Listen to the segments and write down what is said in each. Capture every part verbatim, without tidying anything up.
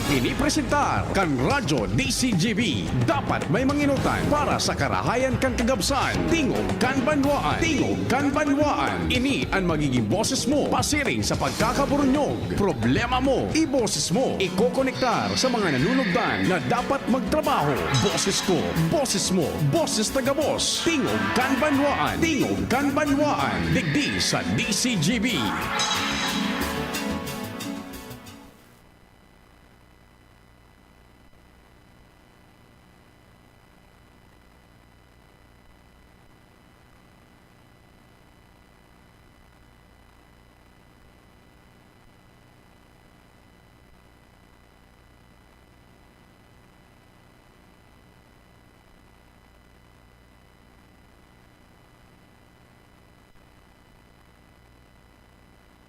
Pinipresentar kan Radyo D C G B. Dapat may manginutan para sa karahayan kan kagabsan. Tingog kan Banwaan. Tingog kan Banwaan. Ini an magiging boses mo pasiring sa pagkakaburunyog. Problema mo, iboses mo. Ikokonektar sa mga nanunugdan na dapat magtrabaho. Boses ko, boses mo, boses ta gabos. Tingog kan Banwaan. Tingog kan Banwaan. Digdi sa D C G B.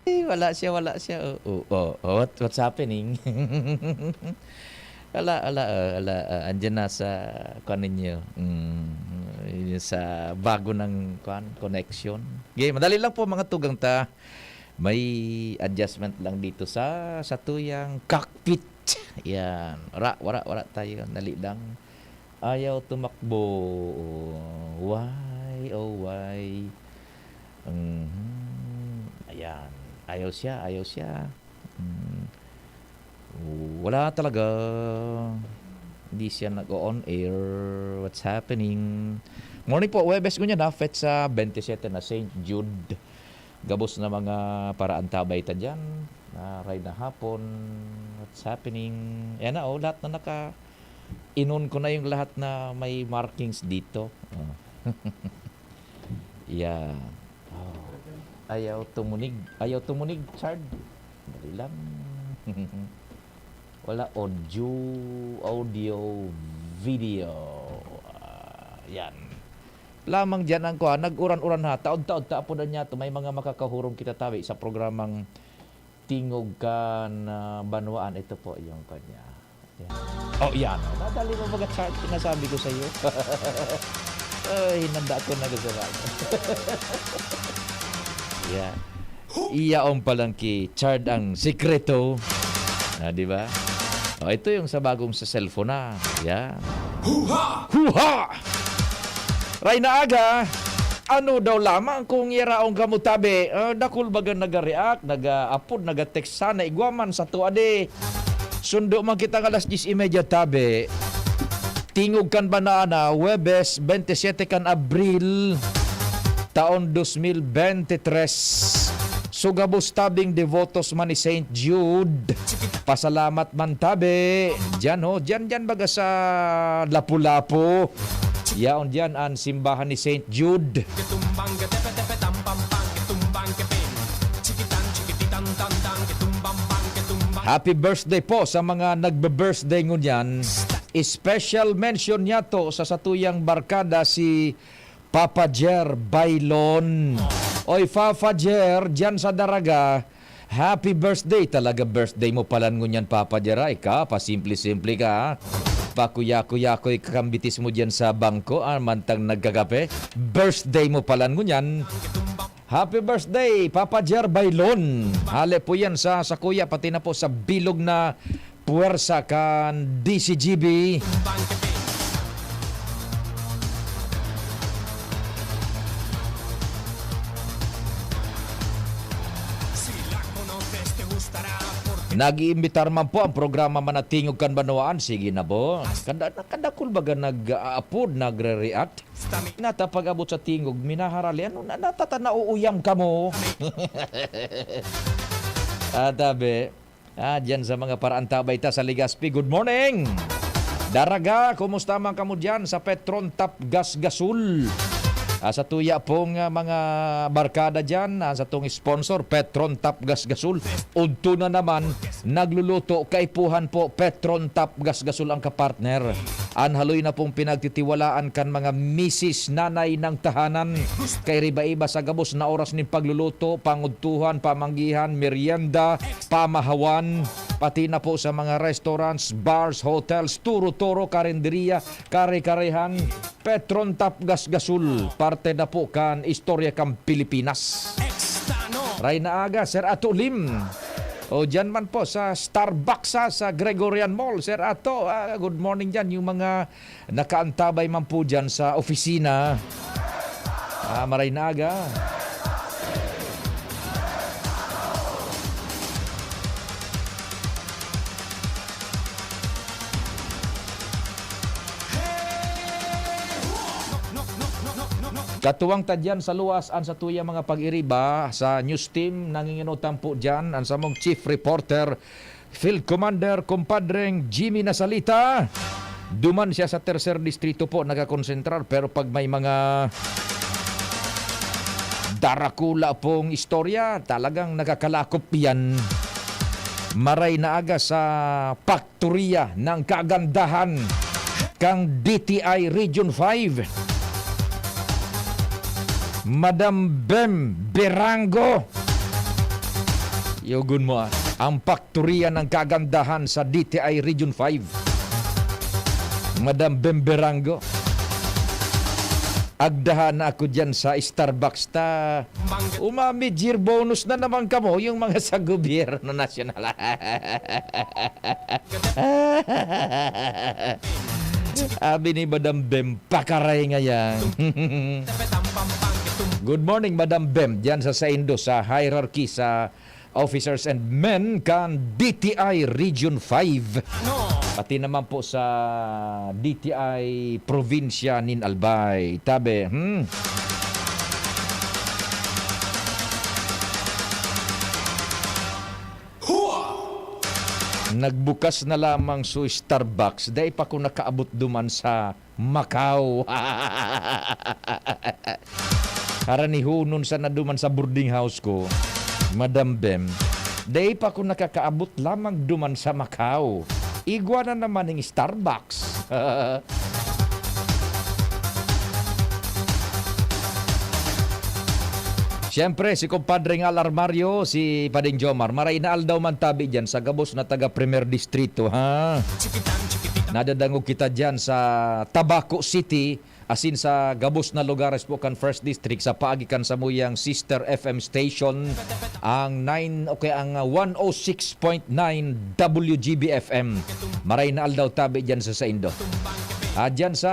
Eh, wala siya, wala siya. Oh, oh, oh, oh, what, what's happening? Wala, wala, oh, wala, ah, andyan na sa, kuwan ninyo, mm, sa bago ng, kuwan, connection. Okay, madali lang po, mga tugang ta. May adjustment lang dito sa, sa tuyang cockpit. Yan. Wala, wala, wala tayo. Dali lang. Ayaw tumakbo. Why, oh why? Mhm. Ayan. Ayaw siya, ayaw siya. Hmm. Wala talaga. Hindi siya nag-o-on air. What's happening? Morning po, Huwebes ngunyan ha, petsa twenty-seven na Saint Jude. Gabos na mga paraantabay ta diyan. Ah, ride na hapon. What's happening? Ayan na, oh, lahat na naka-, inon ko na yung lahat na may markings dito. Oh. Yeah. Oh. Ayaw tumunig. Ayaw tumunig, Chard. Dali lang. Wala audio, audio, video. Ah, yan. Lamang diyan ang kuha, nag-uran-uran ha. Taod-taod ta apodan niya to. May mga makakahurong kita tabi sa programang Tingog Kan, ah, Banwaan. Ito po yung kanya. Yan. Oh, yan. Madali mo mag-chart, sinasabi ko sa'yo. Ay, hinanda ko na gusto na. Yan. Iyaon pa lang ki Chard ang sikreto. Ah, di ba? Oh, ito yung sa bagong sa cellphone na. Yan. Huha! Huha! Ray na aga, ano daw lamang kung yaraon kamo tabi? Ah, dakul baga naga-react, naga-apod, naga-text sana, igwa man sa tua di. Sundo man kita ng alas diyes y media tabi. Tingog Kan Banwaan, Huwebes, bente siyete kan Abril, taon dos mil bente tres. So, gabos tabing devotos man ni Saint Jude. Pasalamat man tabi. Diyan ho, diyan, diyan baga sa Lapu-Lapu. Yaon diyan an simbahan ni Saint Jude. Happy birthday po sa mga nagbe-birthday ngunyan. Special mention niyato sa satuyang barkada si Papa Jer Bailon. Oy, Papa Jer, diyan sa Daraga, happy birthday. Talaga birthday mo palan ngunyan, Papa Jer, ha? Ika, pasimple-simple ka, ha? Pakuya-kuya-kuy kakambitis mo diyan sa bangko, ah, mantang nagkakape. Birthday mo palan ngunyan. Happy birthday, Papa Jer Bailon. Hale po yan sa, sa kuya, pati na po sa bilog na puwersa kan D C G B. Nag-iimbitar man po ang programa Manatingog Kan Banwaan. Sige na po. Kada, kadakul baga nag-aapod, nagre-react? Nata pag-abot sa tingog, minaharali. Ano, na, natata-, nauuyam ka mo? Ah, tabi. Ah, dyan sa mga paraantabay ta sa Legazpi. Good morning! Daraga, kumusta man kamo dyan sa Petron Tap Gas Gasol? Ah, sa tuya pong, ah, mga barkada dyan, ah, sa tong sponsor, Petron Tap Gas Gasol. Udto na naman, nagluluto, kaipuhan po, Petron Tap Gas Gasol ang kapartner. An haloy na pong pinagtitiwalaan kan mga misis, nanay ng tahanan. Kairiba-iba sa gabos na oras nin pagluluto, pangudtuhan, pamanggihan, merienda, pamahawan, pati na po sa mga restaurants, bars, hotels, turo-turo, karinderya, kare-karehan. Petron Tap Gas Gasol, parte na po kan istorya kan Pilipinas. Ray na aga, Sir Ato Lim. O, dyan man po sa Starbucks, ha, sa Gregorian Mall. Sir Ato, ah, good morning dyan. Yung mga nakaantabay man po dyan sa opisina. Ah, maray na aga. Katuwang ta diyan sa luwas an satuyang mga pag-iriba sa news team, nanginginutan po diyan an samong chief reporter, Field Commander, kumpadreng Jimmy Nasalita. Duman siya sa Tercer Distrito po nagakonsentrar, pero pag may mga darakula pong istorya, talagang nakakalakop yan. Maray na aga sa Paktoriya ng Kagandahan kang D T I Region five, Madam Bem Berango. Yogon mo, ah. Ang Paktoriya ng Kagandahan sa D T I Region five, Madam Bem Berango. Agdahan na ako dyan sa Starbucks ta. Umami, year bonus na naman kamo, yung mga sa gobyerno nasyonal. Abi ni Madam Bem, pakaray ngayan. Good morning, Madam Bem, dyan sa saindo, sa hierarchy, sa officers and men kan D T I Region five. Pati naman po sa D T I Probinsya nin Albay. Tabi, hmm? Nagbukas na lamang su Starbucks, dai pa ko nakaabot duman sa Macau. Haranihonon sana duman sa boarding house ko, Madam Bem. Dai pa ko nakakaabot lamang duman sa Macau. Igwa na naman ning Starbucks. Siyempre, si Compadre Ngal Armario, si Pading Jomar. Maray na aldaw man tabi dyan sa gabos na taga Primer Distrito, ha? Nadadangog kita dyan sa Tabaco City, asin sa gabos na lugares po kan First District, sa paagi kan samuyang sister F M station, ang nine, okay, ang, ah, one oh six point nine W G B F M. Maray na aldaw tabi dyan sa saindo. Ah, dyan sa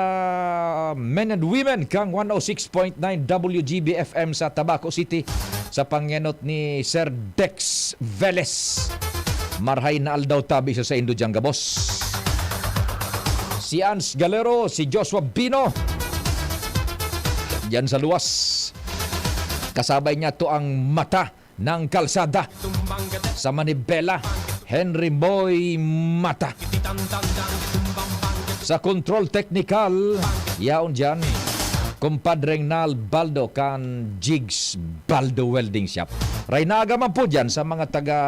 men and women kang one oh six point nine W G B F M sa Tabaco City, sa pangenot ni Sir Dex Velez. Marhay na aldaw tabi sa saindo dyang gabos. Si Ans Galero, si Joshua Bino, dyan sa luwas. Kasabay niya to ang Mata ng Kalsada sa Manibela, Henry Boy Mata. Sa control technical, yaon dyan, Compadre Nal Baldo kan Jigs Baldo Welding Shop. Raynaga man po dyan sa mga taga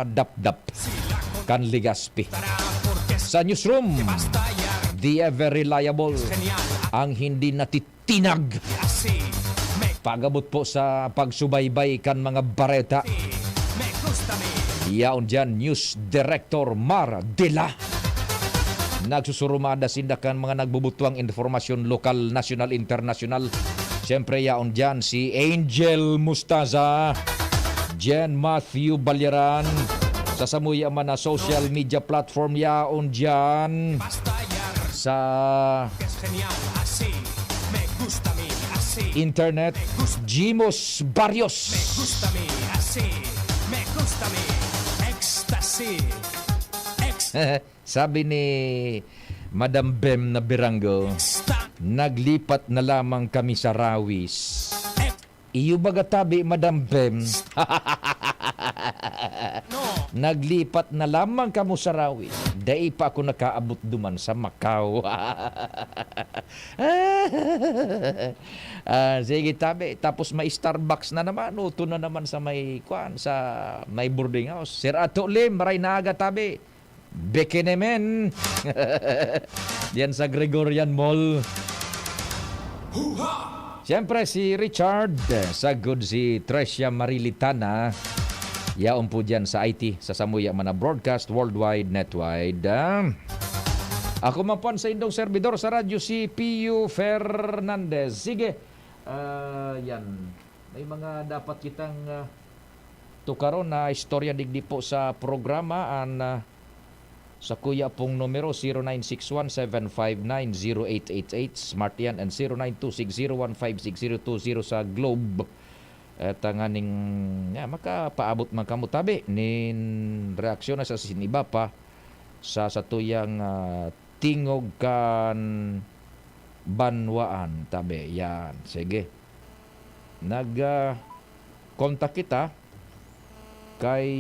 Dapdap kan Legazpi. Sa newsroom, the ever reliable, ang hindi natitinag. Pag-abot po sa pagsubaybay kan mga bareta. Yaon dyan, News Director Mar Dela. Nagsusurumada sinda kan mga nagbubutwang impormasyon lokal, nasyonal, internasyonal. Siyempre, yaon dyan si Angel Mustaza, Jen Matthew Balyaran. Sa samuya man na social media platform, yaon dyan sa internet, Jimos Barrios. Sabi ni Madam Bem na Birango, "Naglipat na lamang kami sa Rawis." Iyo baga tabi, Madam Bem? "Naglipat na lamang kamo sa Rawis. Dai pa ako nakaabot duman sa Macau." Ah, sige, tabi. Tapos may Starbucks na naman. Uto na naman sa may, kwan, sa may boarding house. Sir Ato Lim, maray na aga, tabi. Bekenemen. Diyan sa Gregorian Mall. Siyempre, si Richard, eh, sagod si Trecia Marilitana. Yaon po diyan sa I T, sa Samuya Mana Broadcast Worldwide Netwide. Ah, ako man po ang saindong servidor sa radyo, si Pio Fernandez. Sige, ah, yan. May mga dapat kitang, ah, Tukaron na istorya digdi po sa programa, an, ah, sa kuya pong numero, zero nine six one seven five nine zero eight eight eight, Smart yan, and zero nine two six zero one five six zero two zero sa Globe. At tanganing, ya, makapaabot man kamo tabi nin reaksyon na sa sin iba pa sa satuyang, ah, tingog kan banwaan tabi. Yan, sige. Nag, ah, kontak kita kay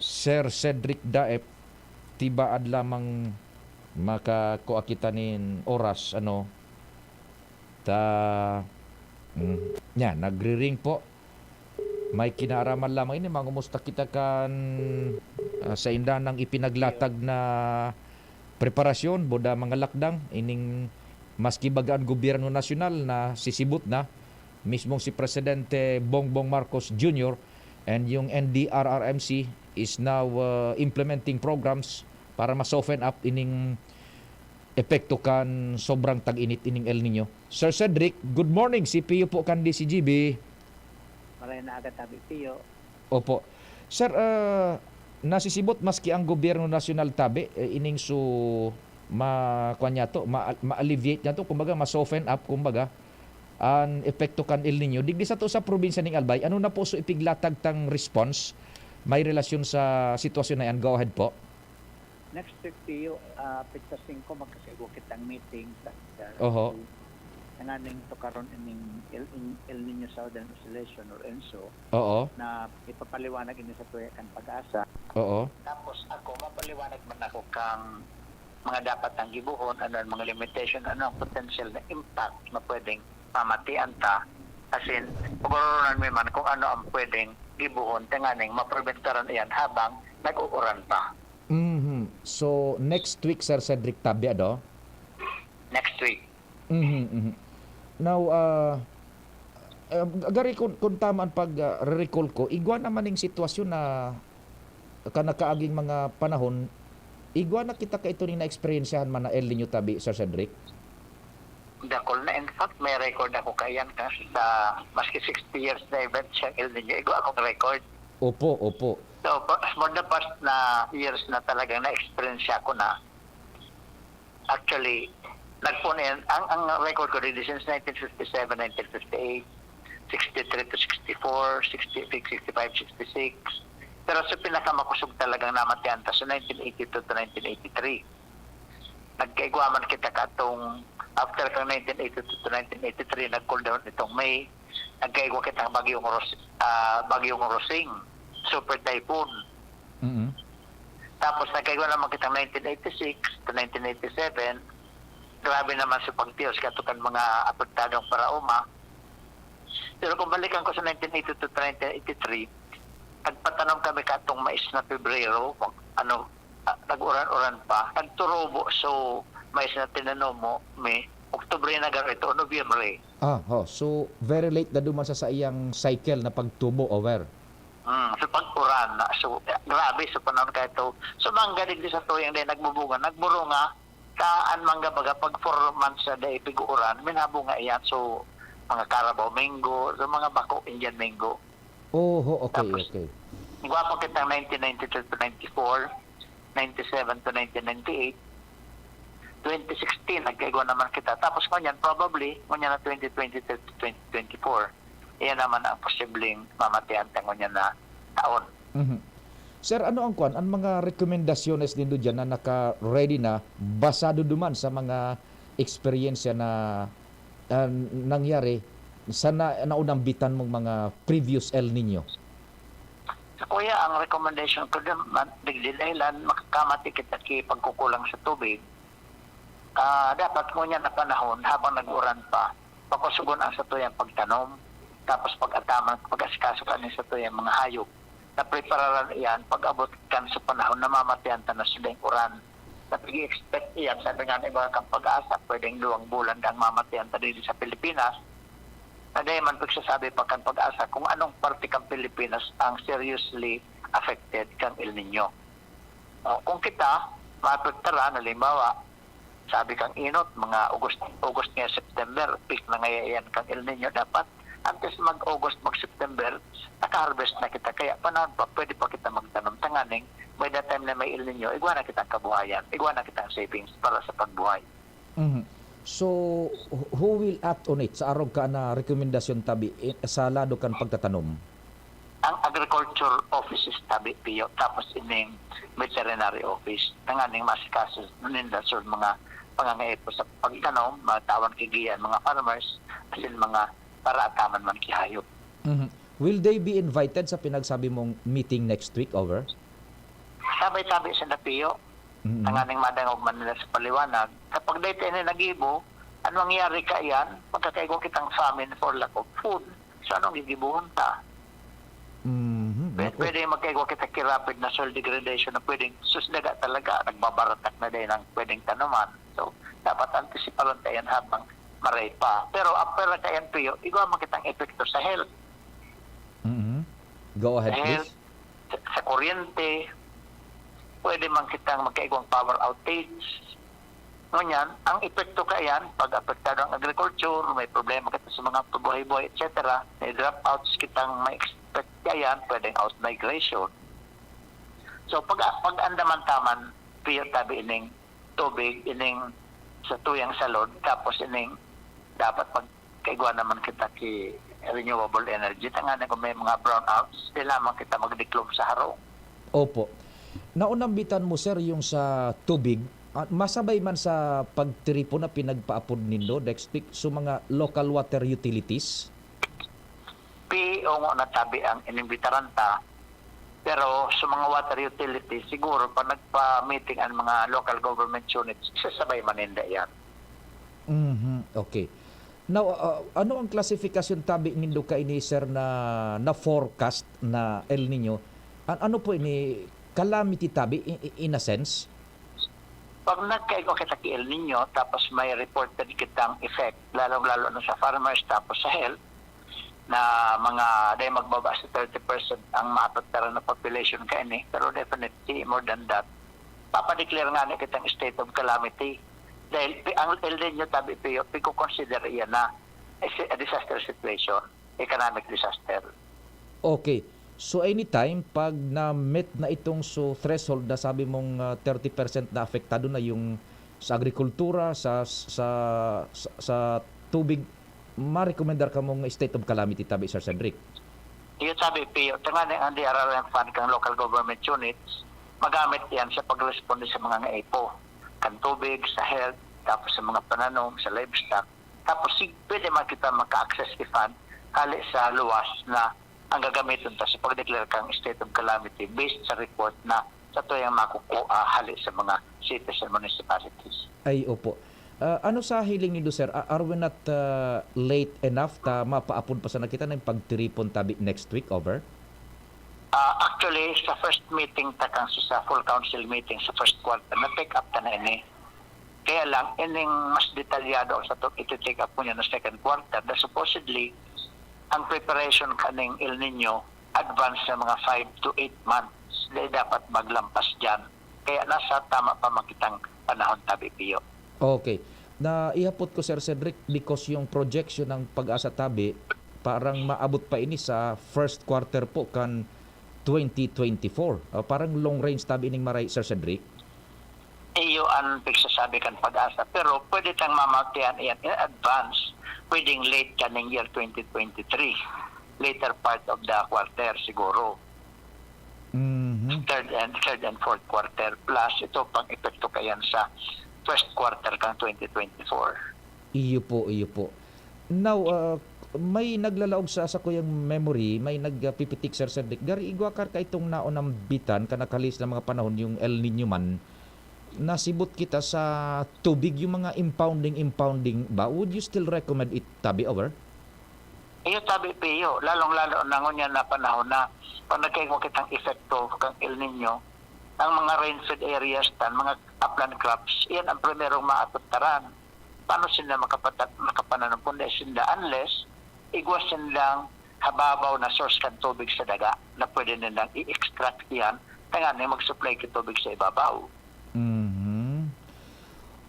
Sir Cedric Daep, tibaad lamang makakua kita nin oras, ano, ta, hmm, yan, nagri-ring po. May kinaaraman lamang ini, mangumusta kita kan, ah, sainda nang ipinaglatag na preparasyon, boda mga lakdang, ining maski baga an gobyerno nasyonal nasisibot na, mismong si Presidente Bongbong Marcos Junior and yung N D R R M C is now, uh, implementing programs para ma-soften up ining epekto kan sobrang tag-init, ining El Nino. Sir Cedric, good morning. Si Pio po kan D C G B. Maray na aga tabi, Pio. Opo. Sir, ah, nasisibot maski ang gobyerno nasyonal tabi, eh, ining su-, ma-, kuwan niya to, ma-, ma-alleviate niya to, kumbaga, ma-soften up, kumbaga, an epekto kan El Nino. Digdi sato sa probinsya ning Albay, ano na po so ipiglatag tang response may relasyon sa sitwasyon na yan? Go ahead po. Next week, Pio, ah, petsa singko, magkakaigwa kitang meeting sa, sa Oho. Tanganing tukaron ining El, El Nino Southern Oscillation or ENSO Oo. na ipapaliwanag ini sa tuya kan PAGASA. Oo. Tapos ako, mapaliwanag man ako kang mga dapat nang gibohon, ano ang mga limitation, ano ang potential na impact na pwedeng mamatian ta. As in, pag-ororonan mi man kung ano ang pwedeng gibohon, tanganing mapreventaran iyan habang nag-uuran pa. Mhm. So, next week, Sir Cedric Tabia, do? Next week. Mhm, mhm. Now, ah, ah, gari kun, kun tama an pag, ah, recall ko, igwa naman ning sitwasyon na kan nakaaging mga panahon, igwa na kita kaito ning naeksperyensyahan man na El Nino tabi, Sir Cedric? Dakul na. In fact, may record ako kaiyan kasi sa maski sixty years na event siyang El Nino, igwa akong record. Opo, opo. So, pa, for the past na years na talagang na-experience ko na, actually, nagpuon yan. Ang, ang record ko, di, since nineteen fifty-seven, nineteen fifty-eight, sixty-three to sixty-four, sixty-six, sixty-five, sixty-six. Pero sa pinakamakosog talagang namatian ta, so nineteen eighty-two to nineteen eighty-three. Nagkaigwa man kita katong, after kang nineteen eighty-two to nineteen eighty-three, nag-cool down itong May. Nagkaigwa kita bagyong Ros-, ah, bagyong Rosing, super typhoon. Mm. Tapos nagkaigwa naman kitang nineteen eighty-six to nineteen eighty-seven. Grabe naman sa pagtios kato kan mga apektadong paraoma. Pero kung balikan ko sa nineteen eighty-two to nineteen eighty-three, nagpatanom kami katong mais na Pebrero, ano, ah, nag-uran-uran pa. Nagturubo, so mais na tinanom mo, May, Oktubre na garo ito, Nobyembre. Ah, ho. So, very late na duman sa saiyang cycle na pagtubo, over. Hmm, so pag-uran na. So, eh, grabe sa panahon kaito. So, mangga digdi sa tuyang dai nagbubunga, nagburunga, ta an mangga baga pag four months na dai pig-uuran, minabunga iyan. So, mga Carabao mango, so mga bako, Indian mango. Oho, okay, Tapos, okay. Gwapo kitang nineteen ninety-two to ninety-four, ninety-seven to nineteen ninety-eight, twenty sixteen, nagkaigwa naman kita. Tapos ngunyan, probably, ngunyan na twenty twenty-three to twenty twenty-four. Iyan naman ang posibleng mamatian ta ngunyan na taon. Mhm. Sir, ano ang kwan, ang mga rekomendasyones nindo diyan na naka-ready na, basado duman sa mga eksperyensya na, ah, nangyari sa na, naunang bitan mong mga previous El Nino? Sa kuya, ang recommendation ko naman, digdi dahilan, makakamati kita ki pagkukulang sa tubig. Ah, dapat ngunyan na panahon, habang nag-uran pa, pakusugon ang satuyang pagtanom, tapos pag-ataman, pag-asikaso kaning satuyang mga hayop, na prepararan iyan pag-abot kan sa panahon na mamatian ta na sa daing uran. Na pag-i-expect iyan, sabi nga ni mga kan PAGASA, pwedeng duwang bulan ang mamatian ta dito sa Pilipinas, na dai man pagsasabi pa kan PAGASA kung anong parte kan Pilipinas ang seriously affected kan El Nino. O, kung kita, maapektaran, halimbawa, sabi kang inot, mga August, August nga September, peak na ngaya iyan kang El Nino, dapat Antes mag-August, mag-September, naka-harvest na kita. Kaya panahon pa, pwede pa kita magtanom. Tanganing, by the time na may El Nino, igwa na kitang kabuhayan, igwa na kitang savings para sa pagbuhay. Mhm. So, who will act on it sa arog ka na rekomendasyon tabi, eh, sa lado kan pagtatanom? Ang agriculture offices tabi, Pio, tapos ining veterinary office. Tanganing masikaso ninda sa mga pangangaipo sa pagtanom, matawan ki giyan mga farmers, asin mga paraataman man ki hayop. Mhm. Will they be invited sa pinagsabi mong meeting next week, over? Sabay tabi sa Napio, Mhm. tanganing madangog man nila sa paliwanag. Kapag dahil tayo na nagibo, ano mangyayari kaiyan? Magkakaigwa kitang famine for lack of food. So, anong gigibuhon ta? Mhm. Pwede, Naku. pwede magkaigwa kita ki rapid na soil degradation na pwedeng sus daga talaga, nagbabaratak na din ang pwedeng tanuman. So, dapat antisiparon tayo yan habang maray pa. Pero, ang pera kaiyan, Pio, igwa man kitang epekto sa health. Mhm. Go ahead, Dahil please. sa, sa kuryente, pwede man kitang magkaigwang power outage. Ngunyan, ang epekto kaiyan, pag apektado ang agriculture, may problema kita sa mga pagbuhay-buhay, et cetera, may dropouts kitang may expect kaiyan, pwedeng out migration. So, pag, pag andaman taman, Pio, tabi ining tubig, ining sa tuyang salod, tapos ining dapat pag kaigwa naman kita ki renewable energy. Tanganing kung may mga brownouts, di lamang kita magdiklom sa harong. Opo. Naunambitan mo, sir, yung sa tubig. Ah, masabay man sa pagtiripon na pinagpaapod nindo, Dexpic, so mga local water utilities? Pi, ongo na tabi ang inimbitaran ta. Pero sa mga water utilities, siguro pag nagpa-meeting ang mga local government units, isasabay man ninda yan. Mhm, okay. Now, ah, ano ang klasifikasyon tabi nindo kaini, sir, na, na forecast na El Nino? An-, ano po ini, calamity tabi, i-, i-, in a sense? Pag nagkaigwa kita ki El Nino, tapos may reported kitang effect, lalong-lalo na sa farmers, tapos sa health, na mga, dahil magbaba sa thirty percent ang maapektaran na population kaini, pero definitely more than that, papadeclare nga ni kitang state of calamity. Dahil pi-, ang El Nino tabi, Pio, piko-consider iyan na a si-, a disaster situation, economic disaster. Okay. So, anytime pag na-meet na itong so threshold na sabi mong, ah, thirty percent na apektado na yung sa agrikultura, sa, sa, sa, sa tubig, marekomendar kamong state of calamity tabi, Sir Cedric? Iyo tabi, Pio, tanganing ang D R R M fund kang local government units, magamit yan sa pagresponde sa mga ngaipo, kan tubig, sa health, tapos sa mga pananom, sa livestock. Tapos, sig-, pwede man kita maka-access ki fund hali sa luwas na ang gagamiton ta sa pagdeklara kang state of calamity based sa report na sa tuyang makukuha hali sa mga cities and municipalities. Ay, opo. Ah, ano sa hiling nindo, sir? A-, are we not, ah, late enough ta mapaapod pa sana kita ning pagtiripon tabi next week, over? Ah, actually, sa first meeting ta kang sa full council meeting sa first quarter, na-take up ta na ini. Kaya lang, ining mas detalyado ang satong iti-take up ngunyan na second quarter, na supposedly, ang preparation kaning El Nino, advance na mga five to eight months, dahil dapat maglampas dyan. Kaya nasa tama pa man kitang panahon tabi, Pio. Okay. Na ihapot ko, Sir Cedric, because yung projection ng PAGASA tabi, parang maabot pa ini sa first quarter po kan twenty twenty-four. Ah, parang long range tabi ining maray, Sir Cedric. Iyo an pigsasabi kan PAGASA, pero pwede tang mamatian iyan in advance. Pwedeng late kaning year twenty twenty-three, later part of the quarter siguro. Mhm. Third and, third and fourth quarter, plus ito pang epekto kayan sa first quarter kang twenty twenty-four. Iyo po, iyo po. Now, ah, may naglalaog sa sakuyang memory, may nagpipitik, Sir Cedric. Gari igwa kar kaitong naunambitan ka nakalis na mga panahon, yung El Nino man, nasibot kita sa tubig, yung mga impounding, impounding ba? Would you still recommend it, tabi, over? Iyo, tabi, Pio. Lalong-lalo na ngunyan na panahon na pag nagkaigwa kitang epekto kang El Nino, ang mga rain-fed areas tan mga upland crops, iyan ang primerong maapektaran. Paano sinda makapata-, makapananom kundi sinda, unless igwa sindang hababaw na source kan tubig sa daga na pwede nilang i-extract iyan, tanganing mag-supply ki tubig sa ibabaw? Mhm.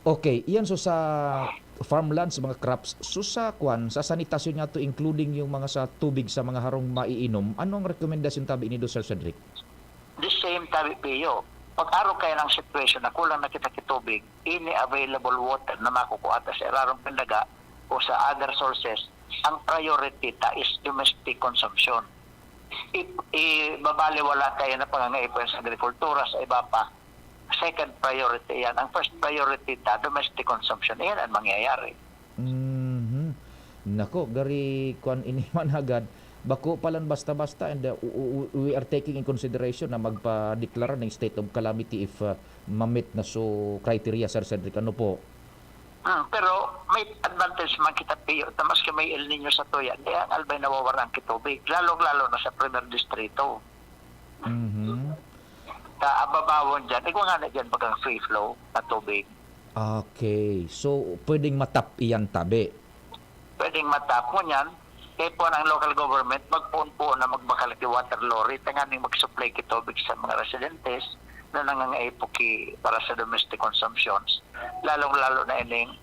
Okay, iyan so sa farmlands, mga crops. So, sa kwan, sa sanitasyon nga to, including yung mga sa tubig sa mga harong maiinom, ano ang rekomendasyon tabi nindo, Sir Cedric? The same tabi, Pio. Pag-arog kaya ng situation na kulang na kita ki tubig, any available water na makukuha ta sa irarom kan daga o sa other sources, ang priority ta is domestic consumption. I, ibabaliwala kaya na pangangaipo sa agrikultura, sa iba pa. Second priority yan. Ang first priority ta, domestic consumption. Iyan ang mangyayari. Mhm. Nako, gari kwan ini managad. Bako palan basta-basta, and, uh, u-, u-, we are taking in consideration na magpadeklara ng state of calamity if, uh, mamit na so criteria, Sir Cedric. Ano po? Hmm, pero may advantage man kita, Pio, ta maski may El Niño sa tuya, di ang Albay nawawaran ki tubig, lalong-lalo na sa Primer Distrito. Mhm. Ta ababawon dyan, igwa nga na dyan bagang free flow na tubig. Okay. So, pwedeng matap iyan tabi? Pwedeng matap. Ngunyan, kaya po ng local government, magpoon po na magbakal ki water lorry, tanganing mag-supply ki tubig sa mga residentes na nangangaipo ki para sa domestic consumptions. Lalong-lalo na ining,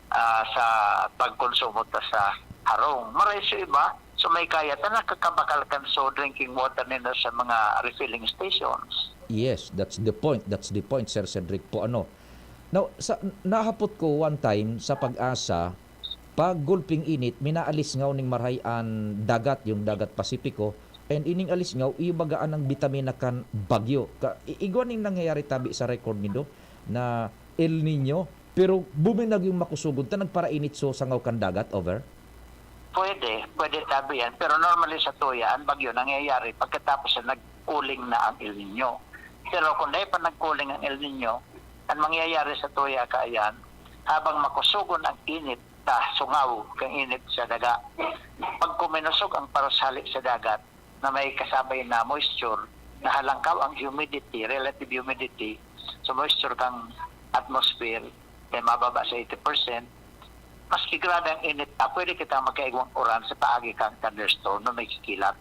ah, sa pagkonsumo ta sa harong. Maray sa iba, so may kaya ta nakakabakal kan so drinking water nila sa mga refilling stations. Yes, that's the point. That's the point, Sir Cedric po. Ano? Now, sa, nahapot ko one time sa Pag-asa, pag gulping init, minaalis ngaw ning marahay an dagat, yung dagat Pasipiko, and ining alis ngaw, iyo baga anang bitamina kan bagyo. Ka, i-, igwa ning nangyayari tabi sa record nindo na El Nino, pero buminag yung makusugon ta nagparainit so sangaw kan dagat, over? Pwede, pwede tabi yan. Pero normally sa tuya, ang bagyo nangyayari pagkatapos na nag-cooling na ang El Nino. Pero kung dahil pa nag-cooling ang El Nino, ang mangyayari sa tuya kaiyan, habang makusugon ang init ta sungaw kan init sa daga, pag kuminusog ang paros hali sa dagat na may kasabay na moisture, nahalangkaw ang humidity, relative humidity, sa moisture kang atmosphere, kaya mababa sa eighty percent, maski grabe ang init na, pwede kita magkaigwang uran sa paagi kang thunderstorm na may kikilat.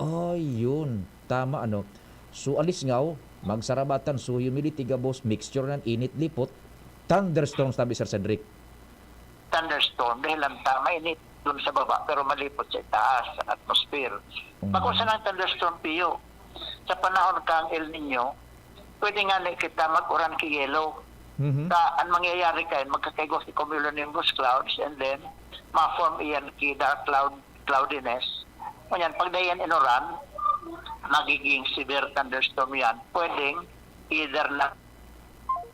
Oh, yun. Tama, ano? So, alisngaw, magsarabatan, so humidity gabos, mixture ng init, lipot, thunderstorms tabi, Sir Cedric. Thunderstorm, dahil ang ta-, mainit dun sa baba, pero malipot sa itaas, sa atmosphere. Mm. Bako sa nang thunderstorm, Pio, sa panahon kang El Nino, pwede nga ni kita mag-uran ki yelo. Mhm. Sa, ang mangyayari kayo, magkakaigwa si cumulonimbus clouds, and then, ma-form iyan ki dark cloud, cloudiness. Ngunyan, pag dayan inuran, magiging severe thunderstorm yan. Pwedeng either na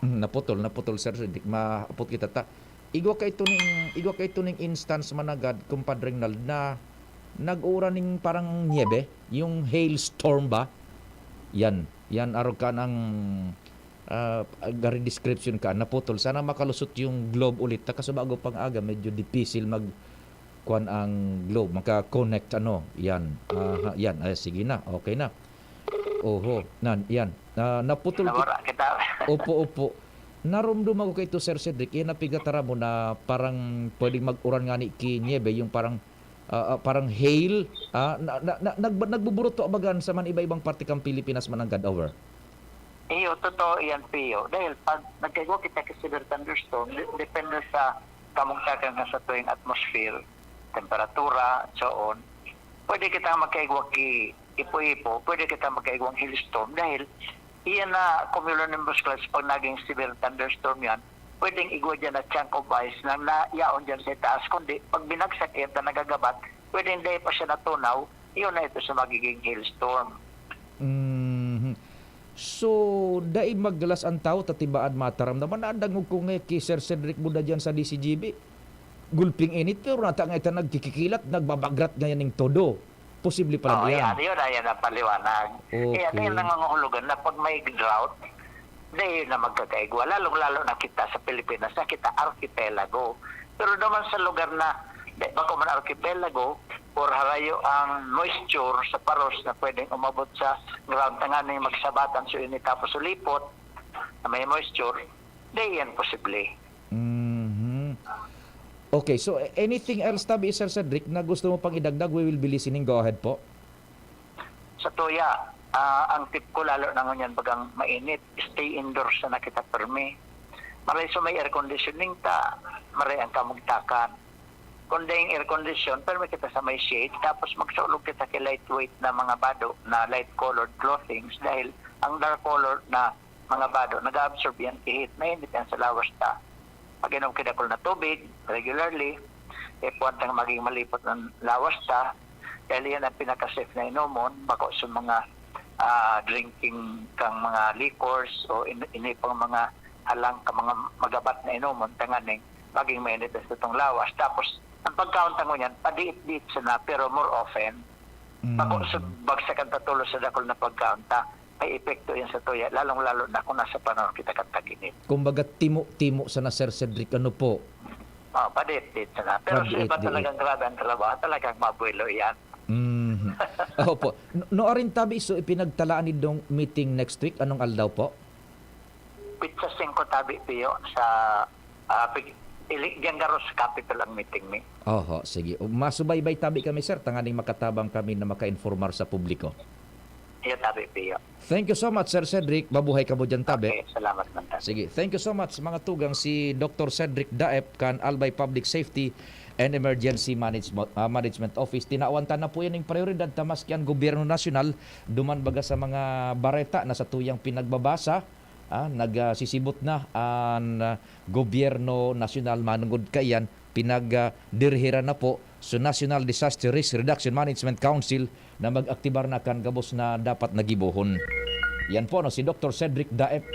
Mm, naputol, naputol, Sir Cedric. Maapot kita ta. Igwa kay tuning, igwa kay tuning instance managad, Compadre Ronald, na nag-uuran ning parang niebe, yung hailstorm ba? Yan. Yan, arog ka ng, ah, gari description ka, naputol. Sana makalusot yung globe ulit. Ta, kaso bago pang aga, medyo dipisil mag, kwan ang globe, maka-connect, ano, yan. Aha, yan. Ay, sige na, okay na. Oho, nan, yan. Ah, naputol ki- Nawara kita. Opo, opo. Naromdom ako kay ito, Sir Cedric, yan napigataram mo na parang pwedeng mag-uran nga ni ki niebe, yung parang, ah, ah, parang hail, ah, na, na, na, nagba-, nagbuburuto abagan sa man iba-ibang parte kang Pilipinas mananggad over. Iyo, totoo iyan, Pio. Dahil pag nagkaigwa kita ki severe thunderstorm, de-, depende sa kamugtakan nga sa tuwing atmosphere, temperatura, so on, pwede kita magkaigwa ki ipo-ipo, pwede kita magkaigwang hailstorm dahil iyan na cumulonimbus clouds, pag naging severe thunderstorm yan, pwedeng igwa dyan na chunk of ice na, na yaon dyan sa itaas, kundi pag binagsak yan na nagagabat, pwedeng dahil pa siya natunaw, iyon na ito sa magiging hailstorm. Mhm. So, dai maggalas ang tawo ta tibaan mataram naman. Nadangog ko nga ki Sir Cedric Buda diyan sa D C G B. Gulping init, pero nata nga ita nagkikikilat, nagbabagrat ngayon ning todo. Posible pala Oo, diyan. Yan, yun, ayan ang paliwanag. Kaya Okay. Dahil nangangahulugan na pag may drought, dahil na magkakaigwa, lalong-lalo na kita sa Pilipinas, na kita arkipelago. Pero naman sa lugar na, di, bako man arkipelago, or harayo ang moisture sa paros na pwedeng umabot sa ground, tanganing magsabatan so init tapos ulipot, na may moisture, di yan posible. Mhm. Okay, so a-, anything else tabi, Sir Cedric, na gusto mo pang idagdag? We will be listening. Go ahead po. Sa tuya, ah, ang tip ko lalo na ngunyan bagang mainit, stay indoors na kita permi. Maray sa may air conditioning ta, maray ang kamugtakan. Kung dai air condition, pero may kita sa may shade, tapos magsaulog kita kay lightweight na mga bado na light colored clothings dahil ang dark color na mga bado nag-absorb yan kay heat, mainit yan sa lawas ta. Pag-inom kay dakul na tubig regularly, eh, puwan tang maging malipot ang lawas ta, dahil yan ang pinaka-safe na inomon, bako sa mga ah, drinking kang mga liquors o in, ini pang mga halang ka mga magabat na inomon tanganing maging mainit ang satong lawas. Tapos, ang pagkaon ta ngunyan, padiit-diit sana, pero more often. Mm. Bako sa bagsak ang patulos sa dakul na pagkaon ta, may epekto yan sa tuya, lalong-lalo na kung nasa panahon kita kan tag-init. Kumbaga, timo-timo sana, Sir Cedric, ano po? Oh, padiit-diit sana. Pero sa iba Padiit-diit. Talagang grabe ang trabaho, talagang mabuelo yan. Mhm. Opo. No, no, arin tabi, so ipinagtalaan nindong meeting next week, anong aldaw po? Pitsa singko tabi, Pio, sa, ah, pig-, ili-, diyan garo sa Capitol ang meeting mi. Oho, sige. O, masubaybay tabi kami, sir, tanganing makatabang kami na makainformar sa publiko. Iya tabi, Pio. Thank you so much, Sir Cedric. Mabuhay ka mo dyan, tabi. Okay, salamat man tabi. Sige, thank you so much, mga tugang. Si Doktor Cedric Daep kan Albay Public Safety and Emergency Management, ah, Management Office. Tinawan ta na po yan yung prioridad ta maski ang gobyerno nasyonal, duman baga sa mga bareta na sa tuyang pinagbabasa, ah, nagsisibot na ang, ah, gobyerno nasyonal manungod kaiyan, pinag, ah, dirihiran na po sa National Disaster Risk Reduction Management Council na mag-aktibar na kan gabos na dapat na gibohon. Yan po, no, si Doktor Cedric Daep.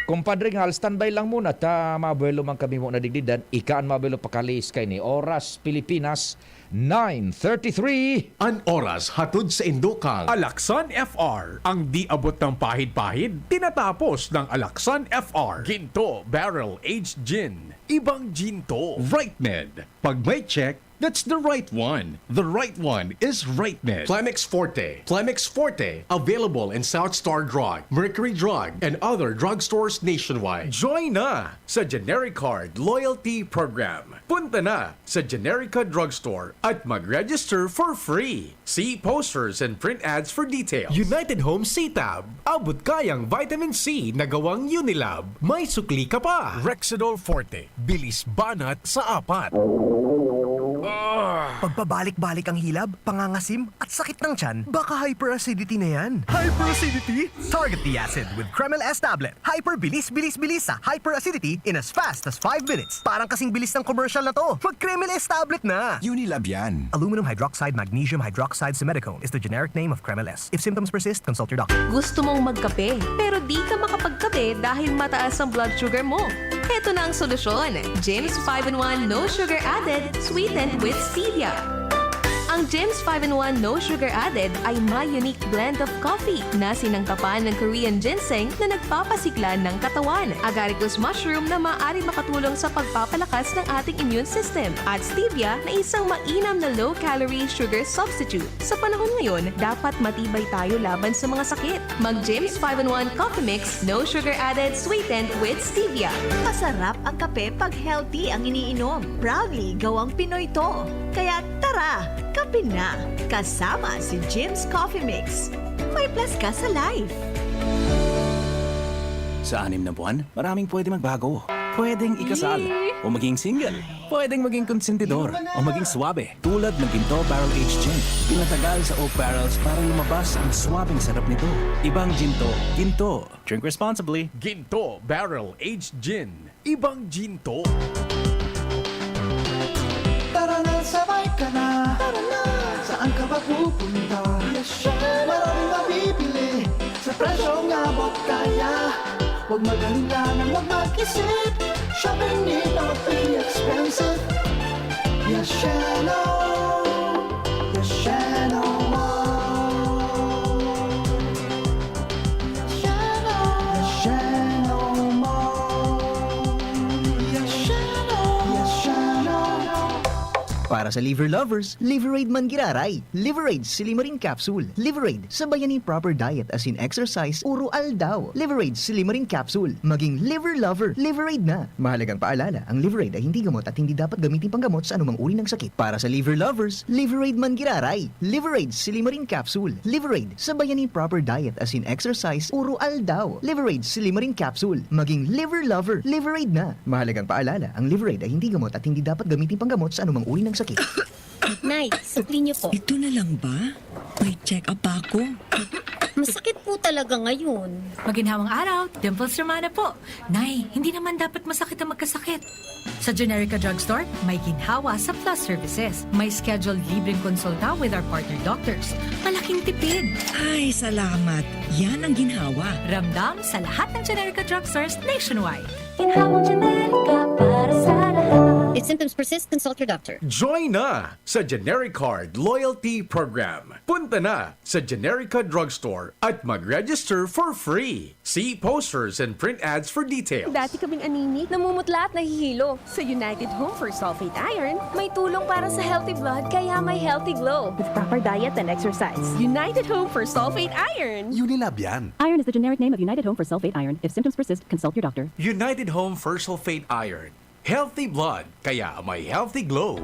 Kumpadre Ngal, standby lang muna ta mabuelo man kami mo nadigdidan, ika an mabuelo pakalihis kaini. Oras, Pilipinas, nine thirty-three. An oras hatod sa indokang Alaksan F R, ang di abot ng pahid-pahid, tinatapos ng Alaksan F R. Ginto Barrel Aged Gin. Ibang ginto. Right Med. Pag may check, that's the right one. The right one is Right Med. Plemex Forte. Plemex Forte. Available in South Star Drug, Mercury Drug, and other drugstores nationwide. Join na sa Genericard Loyalty Program. Punta na sa Generica Drugstore at mag-register for free. See posters and print ads for details. United Home C-Tab. Abot kayang vitamin C na gawang Unilab. May sukli ka pa. Rexidol Forte. Bilis banat sa apat. Ah. Pagpabalik-balik ang hilab, pangangasim, at sakit ng tiyan, baka hyperacidity na yan. Hyperacidity? Target the acid with Kremil S tablet. Hyper bilis, bilis, bilis sa hyperacidity in as fast as five minutes. Parang kasing bilis ng commercial na to. Mag Kremil S tablet na! Unilab yan. Aluminum hydroxide magnesium hydroxide simethicone is the generic name of Kremil S. If symptoms persist, consult your doctor. Gusto mong magkape, pero di ka makapagkape dahil mataas ang blood sugar mo? Heto na ang solusyon, James five in one No Sugar Added, sweetened with stevia. Ang James five in one No Sugar Added ay may unique blend of coffee na sinangkapan ng Korean ginseng na nagpapasigla ng katawan, agaricus mushroom na maaaring makatulong sa pagpapalakas ng ating immune system, at stevia na isang mainam na low-calorie sugar substitute. Sa panahon ngayon, dapat matibay tayo laban sa mga sakit. Mag James five in one Coffee Mix, no sugar added, sweetened with stevia. Masarap ang kape pag healthy ang iniinom. Proudly gawang Pinoy to. Kaya tara, kape na! Kasama si Jim's Coffee Mix. May plus ka sa life. Sa anim na buwan, maraming pwede magbago. Pwedeng ikasal o maging single. Pwedeng maging konsentidor o maging swabe, tulad ng Ginto Barrel Aged Gin. Pinatagal sa oak barrels para lumabas ang swabeng sarap nito. Ibang Ginto, Ginto. Drink responsibly. Ginto Barrel Aged Gin. Ibang Ginto. Tara na, sabay ka na. Tara na. Saan ka ba pupunta? Yes, syempre. Maraming mabibili sa presyong abot kaya. Huwag mag-alala, huwag mag-isip. Shopping need not be expensive. Yes, Sheno. Yes, Sheno Mall. Yes, Sheno. Yes, Sheno Mall. Yes, Sheno. Yes, Sheno. Para Para sa liver lovers, Liverade man giraray. Liverade Silimarin Capsule. Liverade, sabayan ni proper diet as in exercise, uro aldaw. Liverade Silimarin Capsule. Maging liver lover, Liverade na. Mahalagang paalala, ang Liverade ay hindi gamot at hindi dapat gamitin panggamot sa anumang uri ng sakit. Para sa liver lovers, Liverade man giraray. Liverade Silimarin Capsule. Liverade, sabayan ni proper diet as in exercise, uro aldaw. Liverade Silimarin Capsule. Maging liver lover, Liverade na. Mahalagang paalala, ang Liverade ay hindi gamot at hindi dapat gamitin panggamot sa anumang uri ng sakit. Nay, sukli niyo po. Ito na lang ba? May check-up pa ako. Masakit po talaga ngayon. Maginhawang araw, Dimples Romana po. Nay, hindi naman dapat masakit ang magkasakit. Sa Generica Drugstore, may ginhawa sa Plus Services. May scheduled libreng konsulta with our partner doctors. Malaking tipid! Ay, salamat. Yan ang ginhawa. Ramdam sa lahat ng Generica Drugstores nationwide. Ginhawang Generica para sa lahat. If symptoms persist, consult your doctor. Join na sa Genericard Loyalty Program. Punta na sa Generica Drugstore at mag-register for free. See posters and print ads for details. Dati kaming anemic, namumutla at nahihilo. Sa United Home for Sulfate Iron, may tulong para sa healthy blood kaya may healthy glow. With proper diet and exercise. United Home for Sulfate Iron. Unilab yan. Iron is the generic name of United Home for Sulfate Iron. If symptoms persist, consult your doctor. United Home for Sulfate Iron. Healthy blood, kaya may healthy glow.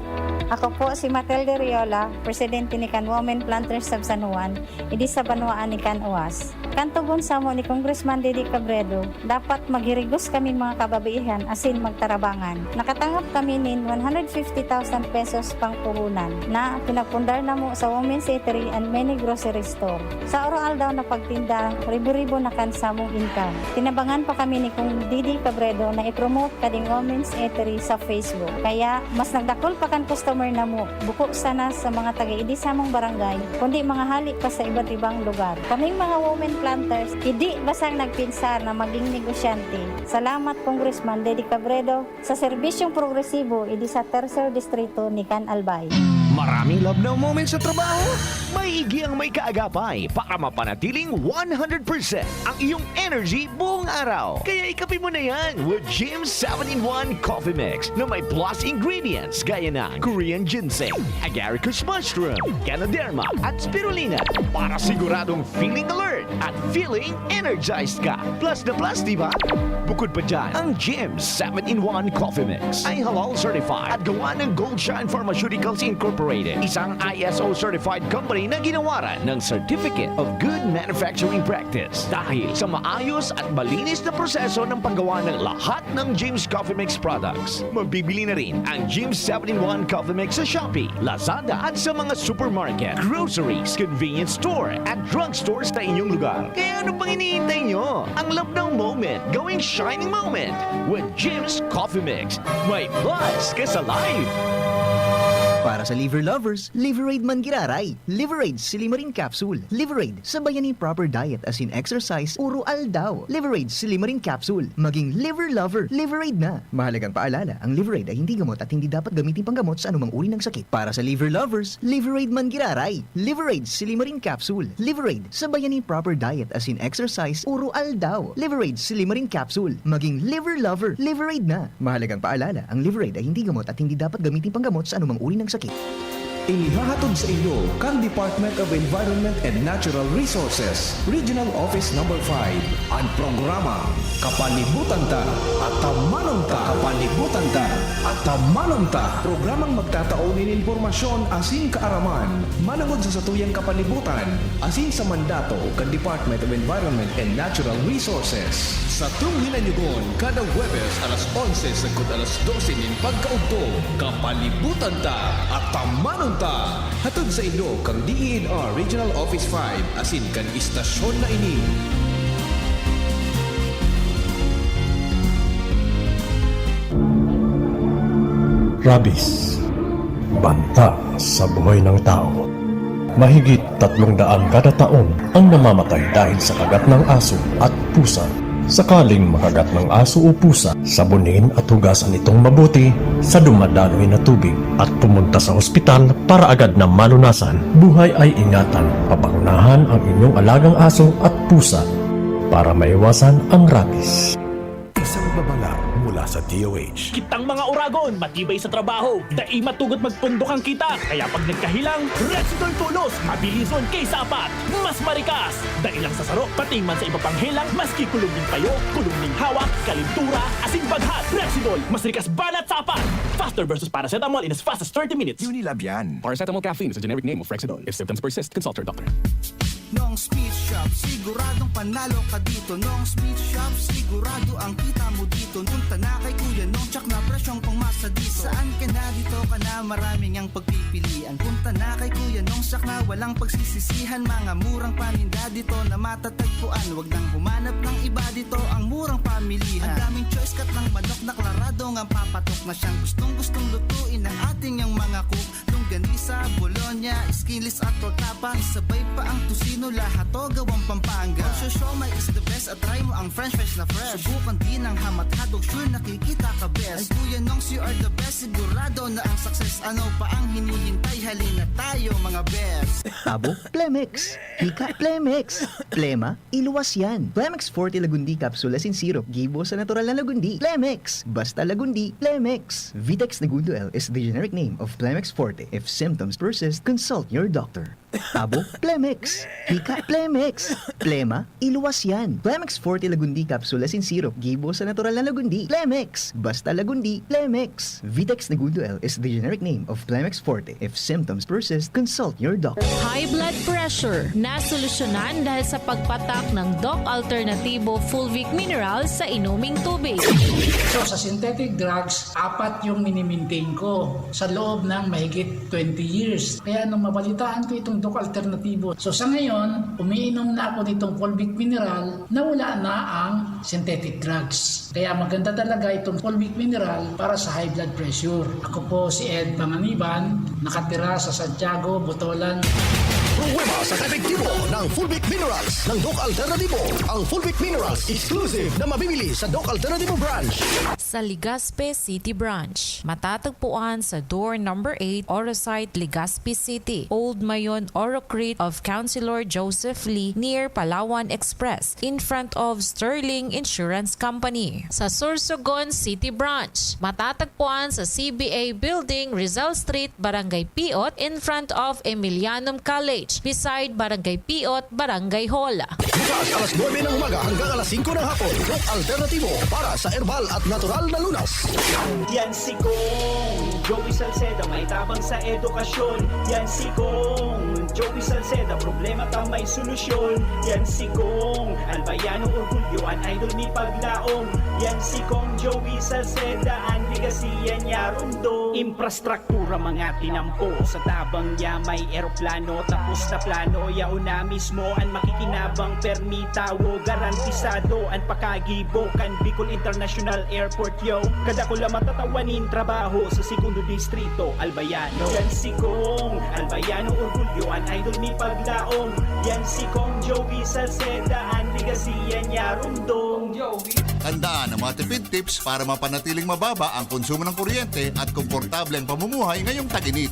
Ako po si Matilde Riola, presidente ni Kan Women Planters of San Juan, idi sa banwaan ni Kan Uas. Kan tugon samo ni Congressman Didi Cabredo, dapat maghirigos kami mga kababaihan asin magtarabangan. Nakatangap kami nin one hundred fifty thousand pesos pangpuhunan na pinagpundar namo sa Women's Eatery and many grocery store. Sa araw-aldaw na pagtinda, ribo-ribo na kan samong income. Tinabangan pa kami ni Kong Didi Cabredo na i-promote kading Women's Eatery sa Facebook. Kaya, mas nagdakul pa kan customer namo, buko sana sa mga taga-idi samong barangay, kundi mga hali pa sa iba't ibang lugar. Kaming mga women planters, idi basang nagpinsar na maging negosyante. Salamat, Congressman Didi Cabredo, sa serbisyong progresibo idi sa Tercer Distrito ni Can Albay. Maraming love now moments sa trabaho? Maigi ang may kaagapay para mapanatiling one hundred percent ang iyong energy buong araw. Kaya ikape mo na yan with Jim seven-in-one Coffee Mix na may plus ingredients gaya ng Korean ginseng, agaricus mushroom, ganoderma, at spirulina para siguradong feeling alert at feeling energized ka. Plus na plus, di ba? Bukod pa dyan, ang Jim seven-in-one Coffee Mix ay halal certified at gawa ng Gold Shine Pharmaceuticals Incorporated, isang I S O certified company na ginawaran ng Certificate of Good Manufacturing Practice dahil sa maayos at malinis na proseso ng paggawa ng lahat ng Jim's Coffee Mix products. Mabibili na rin ang Jim's seven-in-one Coffee Mix sa Shopee, Lazada at sa mga supermarket, groceries, convenience store at drugstore sa inyong lugar. Kaya ano pang hinihintay nyo? Ang love now moment, gawing shining moment with Jim's Coffee Mix. May plus ka sa life! Para sa liver lovers, Liverade man giraray. Liverade Silimarin Capsule. Liverade, sabayan ni proper diet as in exercise, uro aldaw. Liverade Silimarin Capsule. Maging liver lover, Liverade na. Mahalagang paalala, ang Liverade ay hindi gamot at hindi dapat gamitin panggamot sa anumang uri ng sakit. Para sa liver lovers, Liverade man giraray. Liverade Silimarin Capsule. Liverade, sabayan ni proper diet as in exercise, uro aldaw. Liverade Silimarin Capsule. Maging liver lover, Liverade na. Mahalagang paalala, ang Liverade ay hindi gamot at hindi dapat gamitin panggamot sa anumang uri ng sakit. Inihahatod sa inyo kan Department of Environment and Natural Resources, Regional Office Number five, an programang Kapalibutan Ta, Atamanon Ta, Kapalibutan Ta, Atamanon Ta. Programang magtatao nin impormasyon asin kaaraman manongod sa satuyang kapalibutan asin sa mandato kan Department of Environment and Natural Resources. Satong hinanyugon kada Huwebes alas onse sagkod alas dose nin pagkaudto, Kapalibutan Ta, Atamanon Ta! Hatod sa inyo kan D E N R Regional Office five asin kan istasyon na ini. Rabies. Banta sa buhay ng tao. Mahigit tatlong daan kada taon ang namamatay dahil sa kagat ng aso at pusa. Sakaling makagat ng aso o pusa, sabunin at hugasan itong mabuti sa dumadaloy na tubig at pumunta sa ospital para agad na malunasan. Buhay ay ingatan. Papangunahan ang inyong alagang aso at pusa para maiwasan ang rabies. Isang babala mula sa Kitang mga uragon, matibay sa trabaho, dai matugot magpundok ang kita. Kaya pag nagkahilang, Rexidol Tulos, mabilison kaysa apat, mas marikas. Dai lang sa saro, pati man sa iba pang helang, maski kulog ning payo, kulog ning hawak, kalintura, asin baghat. Rexidol, mas rikas banat sa apat. Faster versus paracetamol in as fast as thirty minutes. Unilab yan. Paracetamol caffeine is a generic name of Rexidol. If symptoms persist, consult your doctor. Nong Speed Shop, siguradong panalo ka dito. Nong Speed Shop, sigurado ang kita mo dito. Punta na kay Kuya Nong, tsak na presyong pangmasa dito. Saan ka na, dito ka na, maraming ang pagpipilian. Punta na kay Kuya Nong, tsak na walang pagsisisihan. Mga murang paninda dito na matatagpuan. Wag nang humanap ng iba dito, ang murang pamilihan. Ang daming choice, kat ng manok na klarado nga papatok na siyang gustong-gustong lutuin ng ating ang mga cook. Longganisa, bologna, skinless at tortapa, sabay pa ang tocino, lahat to gawang Pampanga. Ang siomai is the best at try mo ang french fries na fresh. Subukan din ang ham at hotdog, sure nakikita ka best. Ay Kuya Nongs, you are the best, sigurado na ang success. Ano pa ang hinihintay? Halina tayo mga best. Abo, Plemex. Hika, Plemex. Plema, iluwas yan. Plemex Forte Lagundi Capsule asin Syrup, gibo sa natural na lagundi. Plemex! Basta lagundi, Plemex! Vitex Negundo L is the generic name of Plemex Forte. If symptoms persist, consult your doctor. Abo, Plemex! Hika, Plemex! Plema, iluwas yan. Plemex Forte Lagundi Capsule asin Syrup, gibo sa natural na lagundi. Plemex! Basta lagundi, Plemex! Vitex Negundo L is the generic name of Plemex Forte. If symptoms persist, consult your doctor. High blood pressure, nasolusyonan dahil sa pagpatak ng Doc Alternativo Fulvic Mineral sa inuming tubig. So, sa synthetic drugs, apat yung minimaintain ko sa loob ng mahigit twenty years. Kaya nung mabalitaan ko itong Doc Alternativo, so sa ngayon, umiinom na ako nitong Fulvic Mineral na wala na ang synthetic drugs. Kaya maganda talaga itong Fulvic Mineral para sa high blood pressure. Ako po si Ed Panganiban, nakatira sa Santiago, Botolan. Pruweba sa kaepektibo ng Fulvic Minerals ng Doc Alternativo. Ang Fulvic Minerals exclusive na mabibili sa Doc Alternativo Branch. Sa Legazpi City Branch, matatagpuan sa door number eight, Orosite, Legazpi City, Old Mayon, Orocrit of Councilor Joseph Lee, near Palawan Express, in front of Sterling Insurance Company. Sa Sorsogon City Branch, matatagpuan sa C B A Building, Rizal Street, Barangay Piot, in front of Emilianum College, beside Barangay Piot, Barangay Hall. Bukas alas nuebe ng umaga hanggang alas singko ng hapon. Doc Alternativo para sa herbal at natural na lunas. Yan si Kong Joey Salceda, may tabang sa edukasyon. Yan si Kong Joey Salceda, problema ka may solusyon. Yan si Kong Albayano, orgulyo an idol ni paglaom. Yan si Kong Joey Salceda, an legacy yan niya rundong. Infrastruktura mga tinampo, sa tabang niya may eroplano. Tapos na plano, yaon na mismo an makikinabang. Permi tawo, garantisado an pakagibo kan Bicol International Airport, yo. Kadakula matatawa nin trabaho sa Segundo Distrito, Albayano. Yan si Kong Albayano, orgulyo an idol ni paglaom. Yan si Kong Joey Salceda, an legacy yan niya rundong. Tandaan ang mga tipid tips para mapanatiling mababa ang konsumo ng kuryente at komportable ang pamumuhay ngayong tag-init.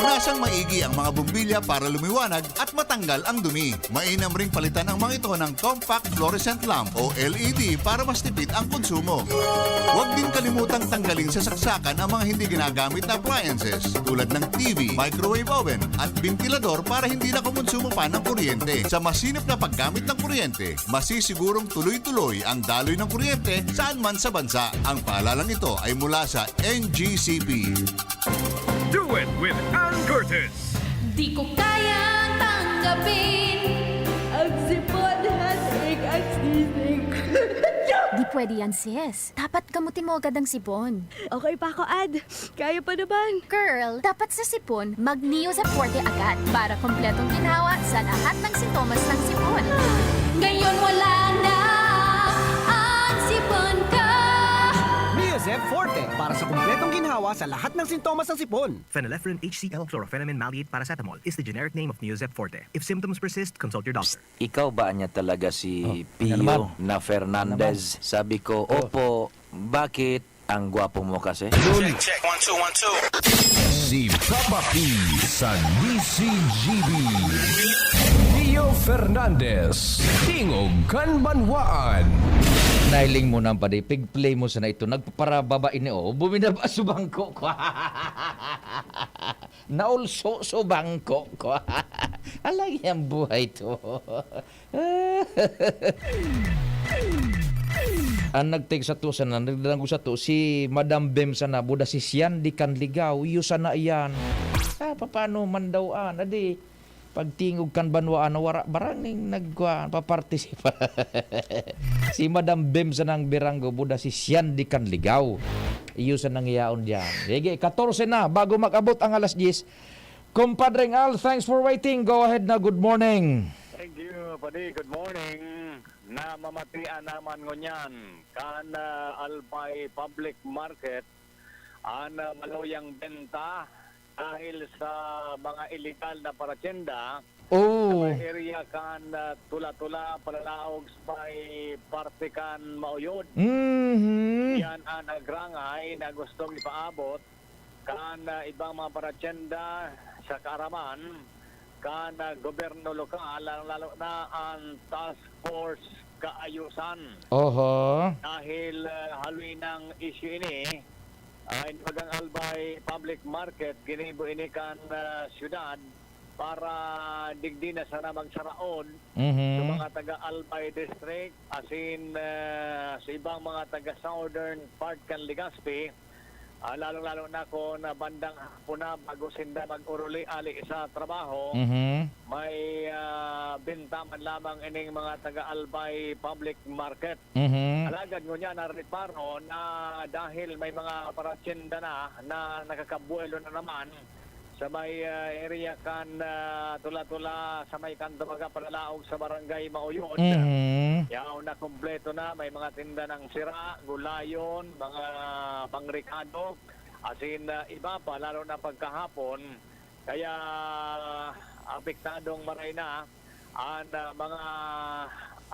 Punasan maigi ang mga bombilya para lumiwanag at matanggal ang dumi. Mainam ring palitan ang mga ito ng compact fluorescent lamp o L E D para mas tipid ang konsumo. Huwag din kalimutang tanggalin sa saksakan ang mga hindi ginagamit na appliances tulad ng T V, microwave oven at ventilador para hindi na kumonsumo pa ng kuryente. Sa masinop na paggamit ng kuryente, masisigurong tuloy-tuloy ang daloy ng kuryente saan man sa bansa. Ang paalalang ito ay mula sa N G C P. Do it with Ann Curtis. Di ko kayang tanggapin. Ang sipon, hasik at sisig. Di pwede yan, sis. Dapat gamutin mo agad ang sipon. Okay pa ako, Ad. Kaya pa naman. Girl, dapat sa sipon, mag Neozep Forte agad para kompletong ginhawa sa lahat ng sintomas ng sipon. Ngayon wala na ang sipon ko. Neozep Forte para sa kompletong ginhawa sa lahat ng sintomas ng sipon. Phenylephrine H C L, chlorphenamine maleate paracetamol is the generic name of Neozep Forte. If symptoms persist, consult your doctor. Ikaw ba niya talaga si Oh, Pio ano naman? na Fernandez? Ano naman? Sabi ko, Oh. "Opo, bakit? Ang gwapo mo kasi." Check, check. One, two, one, two. Si Papa P sa D C G B. Pio Fernandez, Tingog kan Banwaan. Nahiling mo na, padi, pig-play mo sana ito. Nagpaparababa ini, oh. Buminaba sa bangko ko. Naulso sa bangko ko. Alang yang buhay to. Ang nag-text sato sana, nagdangog sato, si Madam Bem sana, buda si Sian di Kanligaw, iyo sana iyan. Ah, papaano man daw, ah, na di, pagtingog kan banwaan na wara barang ning nagkuha, papartisipa. Si Madam Bem sanang Biranggo, buda si Sian di Kanligaw. Iyo sanang yaon diyan. Sige, katorse na, bago mag-abot ang alas diyes. Compadreng Al, thanks for waiting. Go ahead na, good morning. Thank you, padi. Good morning. Namamatian naman ngunyan kan, ah, Albay Public Market an, ah, maluyang benta dahil sa mga illegal na paratyenda sa Oh. may area kan, ah, Tula-Tula, palalaog sa may parte kan Mauyod. Mhm. Yan ang nagrangay na gustong ipaabot kan, ah, ibang mga paratyenda sa kaaraman kan, ah, gobyerno lokal, lalong-lalo na ang Task Force Kaayusan. Oho. Dahil, ah, haloy nang issue ini, ah, in Pagang Albay Public Market, ginibo ini kan, ah, syudad para digdi na sana magsaraon Mhm. sa mga taga Albay District, asin, ah, sa ibang mga taga Southern part kan Legazpi. Ah, lalong-lalo na kun, ah, bandang hapon na bago sinda mag-uruli ali sa trabaho, Mhm. may, ah, benta man lamang ining mga taga Albay Public Market. Mhm. Alagad ngunyan nariparo na dahil may mga paratyenda na, na nakakabuelo na naman sa may, ah, area kan, ah, Tula-Tula, sa may kanto baga palalaog sa Barangay Mauyod. Mhm. Yaon na kumpleto na, may mga tinda ng sira, gulayon, mga pangrekado, asin, ah, iba pa, lalo na pagkahapon. Kaya apektadong maray na an, ah, mga,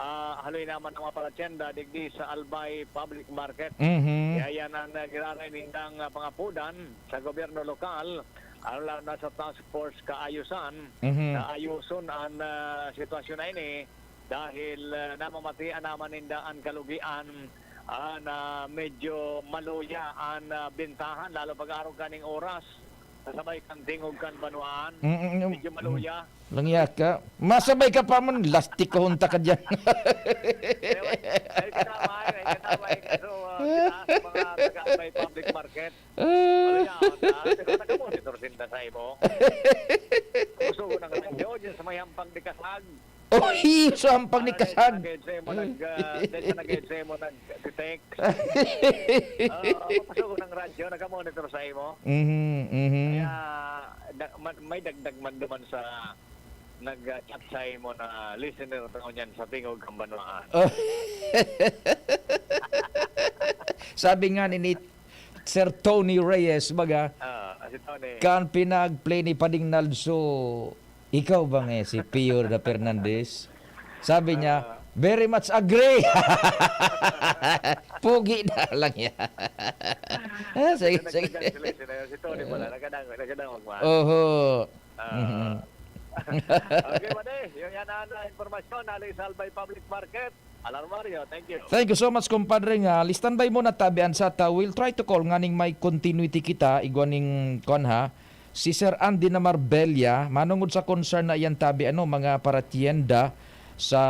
ah, haloy naman ang mga paratyenda digdi sa Albay Public Market. Mhm. Kaya yan ang, ah, giraray nindang, ah, pangapodan sa gobyerno lokal, lalo na sa Task Force Kaayusan, Mhm. na ayuson an, ah, sitwasyon na ini dahil, ah, namamatian naman ninda an kalugian, ah, na medyo maluya an, ah, bentahan, lalo pag-arog kaning oras. Sa sabay kan tingog kan banwaan. Mm, mm, mm. Medyo maluya. Langya ka. Masabay ka pa man, lastik ka, hunta ka diyan. May, may kadamay, may kadamay. Kaso, ah, kita sa mga taga-Albay Public Market. Ah. Maluya, ah, pero naka-monitor sinda sa imo. Puso ko ng radyo, dyan sa may hampang di kasag. Oy, sa hampang ni Kasag. Dahil sa nag-, ah, dahil sa nag-, sa imo nag-text. Ah, papasogon ng radyo, naka-monitor sa imo. Mhm, mhm. Kaya, da-, ma-, may dagdag man duman sa nag-chat sa imo na listener ta ngunyan sa Tingog kan Banwaan. Oh. Sabi nga ni Sir Tony Reyes, baga, Ah, si Tony. Kan pinag-play ni Pading Naldo, ikaw ba nga si Pio da Fernandez? Sabi niya, Ah. "Very much agree." Pogi na lang yan. Ah, sige, sige. Nagtagal sila, sila, si Tony pala, nagkadang-, nagkadangog man. Oho. Ah. Mhm. Okay, pwede. Yun yan ang, ah, impormasyon. Nali sa Albay Public Market. Alarmario, thank you. Thank you so much, compadre, nga. Standby muna, tabi, an sata. We'll try to call nganing may continuity kita, igwa ning, kuwan, ha. Si Sir Andy na Marbella, manungod sa concern na iyan, tabi, ano, mga paratyenda sa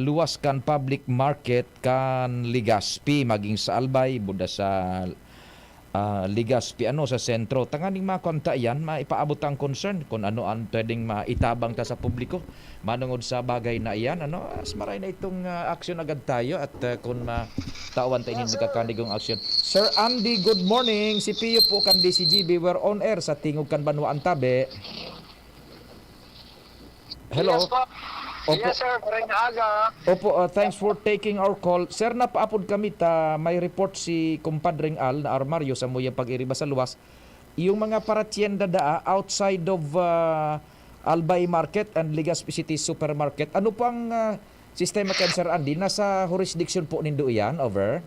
luwas kan public market kan Legazpi, maging sa Albay, buda sa ah, Legazpi, ano, sa sentro. Tanganing makuan ta iyan, maipaabot ang concern kung ano ang pwedeng maitabang ta sa publiko manungod sa bagay na iyan, ano. As maray na itong, ah, aksyon agad tayo at, ah, kung matawan ta ining nagkakanigong aksyon. Sir Andy, good morning. Si Pio po kan D C G B. We're on air sa Tingog kan Banwaan, tabi. Hello? Yes po. Opo. Yes, sir. Maray na aga. Opo, ah, thanks for taking our call. Sir, napaapod kami ta may report si Kumpadreng Al na armaryo sa muyang pag-iriba sa luwas. Yung mga paratyenda daa outside of, ah, Albay Market and Legazpi City Supermarket. Ano po ang, ah, sistema kayan, Sir Andy? Nasa jurisdiction po nindo iyan? Over?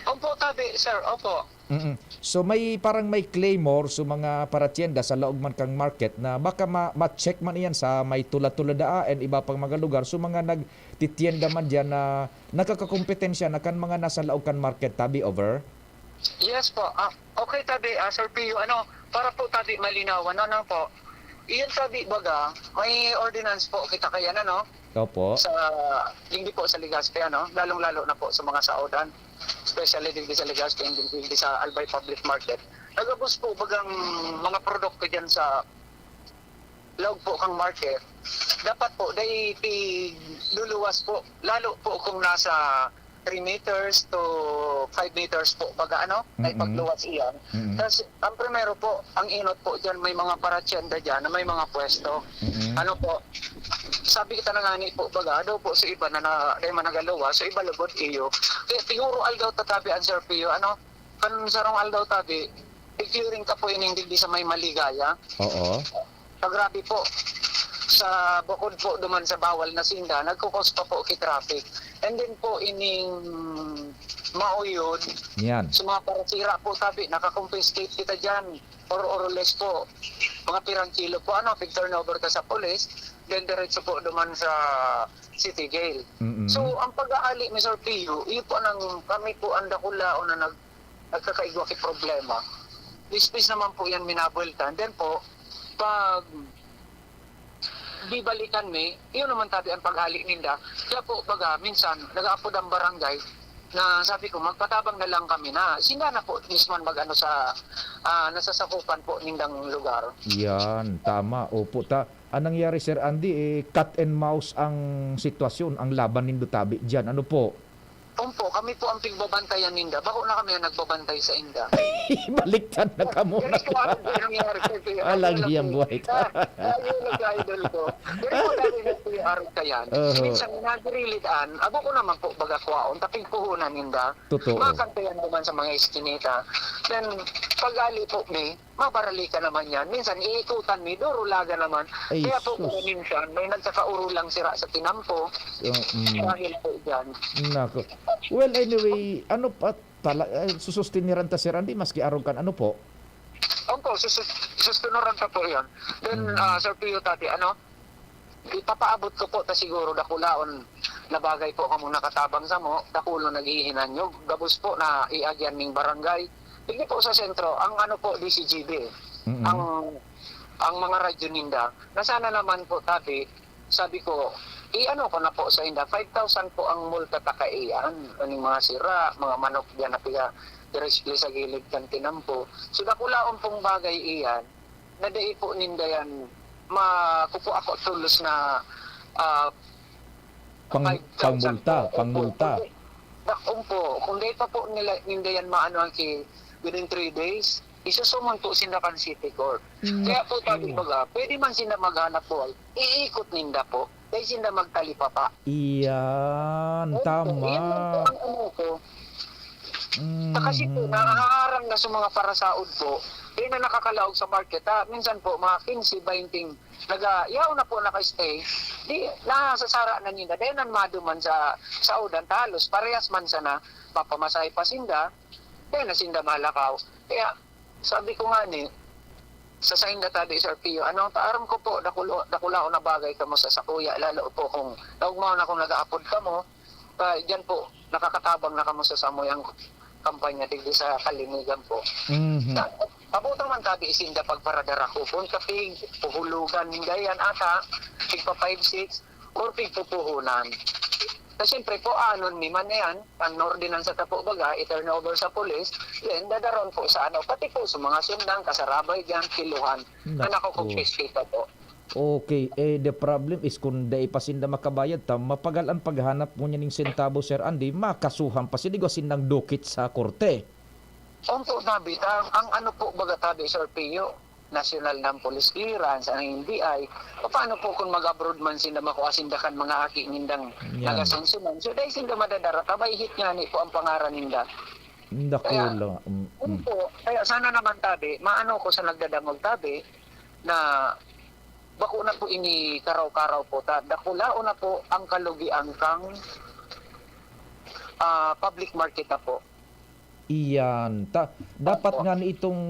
Opo, tabi, sir. Opo. Mm. So, may, parang may claymore so mga paratyenda sa laog man kan market na baka ma-, ma-check man iyan sa may Tula-Tula daa and iba pang mga lugar. So, mga nagtitienda man diyan na nakakakompetensya na kan mga nasa laog kan market, tabi, over? Yes po. Ah, okay, tabi, ah, Sir Pio, ano, para po, tabi, malinawan, ano po, iyan, tabi, baga, may ordinance po kita kaya, ano, Opo. sa, hindi po sa Legazpi, ano, lalong-lalo na po sa mga saodan, especially digdi sa Legazpi and digdi sa Albay Public Market. Nagabos po bagang mga produkto diyan sa laog po kang market, dapat po dai pigluwas po, lalo po kung nasa three meters to five meters po baga, ano, ay Mm-mm. pagluwas iyan. Mm-mm. Tas ang primero po, ang inot po diyan, may mga paratyenda diyan na may mga pwesto. Mm-mm. Ano po, sabi kita na ngani po baga, daw po sa iba na, na, dai man nagaluwas, sa iba lugod iyo. Kaya siguro aldaw tatabi ang Sir Pio, ano, kan sarong aldaw tabi, i-clearing ta po ining digdi sa may Maligaya. Oo. Sa grabe po, sa bukod po duman sa bawal na sinda, nagkukos pa po ki traffic. And then po ining mauyod, Yan. sa mga parasira po, tabi, nakakonfiscate kita dyan. Or, or less po, mga pirang kilo po, ano, pig-turnover ka sa police, then diretso po duman sa city jail. Mm-mm. So, ang pag-aali, Mister Pio, iyo po nang kami po ang dakulaon na nag-, nagkakaigwa ki problema. Lispis naman po yan minabuelta. And then po, pag bibalikan mi, iyo naman tabi ang pag-aali ninda. Kaya po, baga, minsan, nag-aapod ang barangay na sabi ko, "Magpatabang na lang kami na." Sinda na po mismo ang mag-ano sa, ah, nasasakupan po nindang lugar. Yan, tama. Opo, ta-, ang nangyari, Sir Andy, eh, cat and mouse ang sitwasyon, ang laban nindo tabi diyan. Ano po? Opo, kami po ang pigbabantayan ninda. Bako na kami ang nagbabantay sa inda. Baliktad na kamo Yan na po ang nangyari sa Kuya Alang Arnold. Hiyang buhay ta. Ah, ah, yun ang idol ko. Yan po dati na Kuya Arnold ka yan. Oho. Minsan, nagrilid-an, abo ko naman po baga kwaon, tapig puhunan ninda. Totoo. Makantayan naman sa mga iskinita. Then, pag-ali po, may mabarali ka naman yan. Minsan, iikutan mi, durulaga naman. Ay, Kaya po, sus. kaya minsan, may nagkakaurulang sira sa tinampo. Yung, mm. Dahil po dyan. Nako. Well, anyway, ano pa tala-, eh, susustiniran ta, Sir Andy, maski arog kan ano po? Opo, susus-, sustunuran ta po yan. Then, Mm. ah, Sir Pio, tabi, ano, ipapaabot ko po ta siguro dakulaon na bagay po kamo nakatabang samo, dakulon naghihinanyog, gabos po na iagyan ning barangay. Hindi po sa sentro, ang ano po, D C G B, Mm-mm. ang, ang mga radyo ninda, na sana naman po, tabi, sabi ko, i-ano ko na po sa inda, five thousand po ang multa ta kaiyan, aning mga sira, mga manok diyan na piga, directly sa gilid kan tinampo. So, dakulaon pong bagay iyan, na dai po ninda yan makukuha ko tolos na, ah, Pang-, five thousand pangmulta, po. Opo, pangmulta. Kung di-, dak-, opo, kung dai pa po nila, ninda yan maano ang ki-, within three days, isusumon po sinda kan City Court. Mm. Kaya po, tabi Naku. baga, pwede man sinda maghanap buhay, iikot ninda po. Dai sinda magtalipapa. Iyan, Opo, tama. yan lang po ang ano ko. Mm. Kasi po, nahaharang na sa mga parasaod po, di na nakakalaog sa market, ha? Minsan po, mga quince, bainting, naga-, yaon na po naka-stay, di, nasasara na ninda. Dahil nan maduman sa, sa udan, ta halos, parehas man sana, mapamasahe pa sinda, dahil na sinda malakaw. Kaya, sabi ko nga ni, sa sainda tabi, Sir Pio, ano, ta-, aram ko po, dakulo-, dakulaon na bagay kamo sa sakuya, lalo po kung naugmaon akong nag-aapod kamo, Ah, diyan po, nakakatabang na kamo sa samuyang kampanya digdi sa Kalimigan po. Mhm. Na, abot naman tabi isinda pagparadara ko. Kung kapig, puhulugan ninda yan ata, tigpa five six, or pigpupuhunan. Na siyempre po, anon mi man yan, ang ordinansa ta po baga, i-turn over sa pulis, then dadaron po sa ano, pati po sa mga sundang, kasarabay dyan, kiluhan, na Naku. nakukumpeskita po. Okay, eh, the problem is kung dai pa sinda makabayad ta, mapagal an paghanap ngunyan ning sentabo, Sir Andy, makasuhan pa sinda, igwa sindang dukit sa korte. Opo, tabi, ta-, ang ano po, baga tabi, Sir Pio, nasyonal na ang police clearance, ang N B I, paano po kung mag-abroad man sinda, makua sinda kan mga aki nindang Yan. nagasunsunan? So, dai sinda madadara, ta may hit ngani po ang pangaran ninda. Dakula, Kaya, mm, mm. opo, kaya sana naman tabi, maano ko sa nagdadangog tabi, na bako na po ini karaw-karaw po ta, dakulaon na po ang kalugian kang, ah, public market na po. Iyan. Ta dapat Opo. ngani itong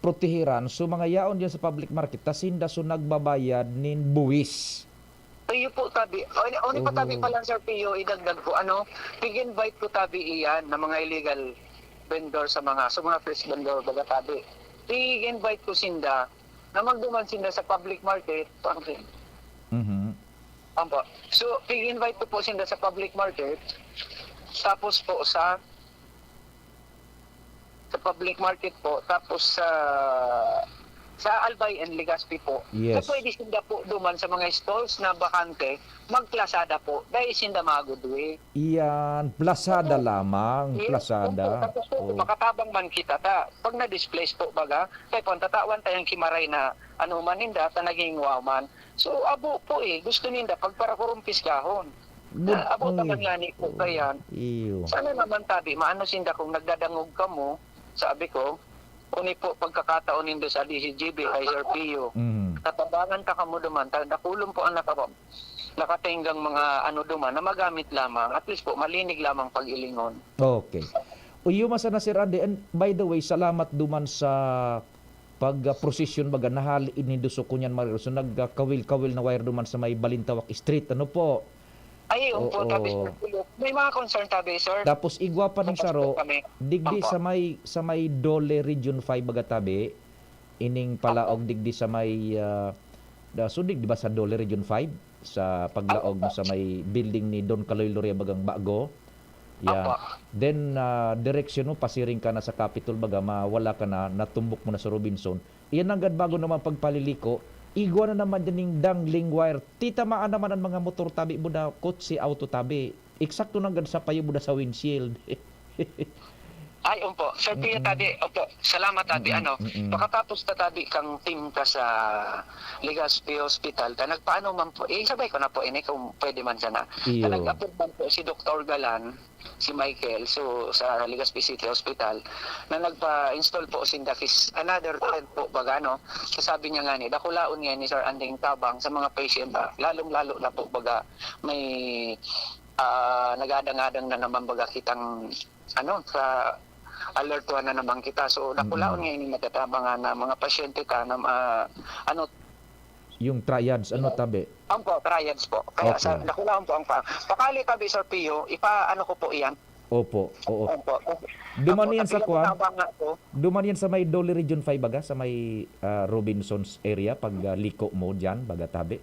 protehiran, so mga yaon diyan sa public market, ta sinda so nagbabayad nin buwis. Iyo po tabi. O, ni- o, ni pa tabi Oo. pala, Sir Pio, idagdag ko, ano, pig-invite ko tabi iyan na mga illegal vendor sa mga, sa mga fresh vendor, baga tabi. Pig-invite ko sinda na magduman sinda sa public market, pang Mhm. Opo. So, pig-invite ko po sinda sa public market, tapos po sa sa public market po, tapos sa, sa Albay and Legazpi po. Yes. So, pwede sinda po duman sa mga stalls na bakante, mag-Lazada po, dai sinda magudwi. Iyan, Lazada Opo. lamang, Yes, Lazada. opo. Tapos po, Oo. makatabang man kita ta, pag na-displace po, baga, kay kung tatawan tayong kimaray na ano man ninda, ta naging wow man. So, abo po eh, gusto ninda pagparakurumpisgahon. Bud- Ah, abo ta Ay, man ngani po oo. kayan. Iyo. Sana naman tabi, maano sinda kung nagdadangog kamo, sabi ko, kuni po pagkakataon nindo sa D C G B kay Sir Pio. Mhm. Tatabangan ta kamo duman, ta-, dakulon po ang naka-, nakatinggang mga ano duman na magamit lamang, at least po, malinig lamang pag-ilingon. Okay. Uyo, masa na, Sir Andy. And by the way, salamat duman sa pag, ah, prosesyon baga, nahali nindo so kunyan, Maria Rosa, nag, ah, kawil-kawil na wire duman sa may Balintawak Street, ano po? Ay, opo, Oo. tabi, sir. May mga concern tabi, sir. Tapos igwa pa ning Tapos po saro, kami. digdi Opo. sa may, sa may Dole Region five baga tabi, ining palaog Opo. digdi sa may, ah, da-, so digdi ba sa Dole Region five? Sa paglaog Opo. mo sa may building ni Don Kaloy Lorea bagang bago? Yeah. Opo. Then, ah, direksyon mo, pasiring ka na sa Capitol, baga mawala ka na, natumbok mo na sa Robinson. Iyan nanggad bago naman pagpaliliko, igwa na naman dyan ning dangling wire. Titamaan naman ang mga motor tabi mo na kotse, auto tabi. Eksakto nanggad sa payo mo na sa windshield. Ay, opo. Sir Pio, Mm-mm. tabi, opo. Salamat, tabi. Mm-mm, Ano, mm-mm. Pakatapos ta, tabi, kang team ka sa Legazpi Hospital, ta nagpaano man po, eh, sabay ko na po ini kung pwede man sana. Iyo. Ta nag-approve man po si Doktor Galan, si Michael, so, sa Legazpi City Hospital, na nagpa-install po sinda kis another tent po, baga, no? So, sabi niya nga ni, dakulaon nga ni Sir Anding tabang sa mga patient, ah, lalong-lalo na po, baga, may, ah, nagadang-adang na naman, baga, kitang, ano, sa alert one na naman kita. So, dakulaon Mm. nga ini nagatabangan na mga pasyente ta na, ah, ano, Yung triads, ano, Opo. tabi? Opo, triads po. Kaya sa Okay. dakulaon po ang pa-, pakali tabi, Sir Pio, ipa-ano ko po iyan. Opo, oo. Opo. Duman Opo, yan sa tabi, kwan? Tabang nga po. Duman yan sa may Dole Region five baga, sa may, ah, Robinsons area, pag, ah, liko mo dyan, baga tabi?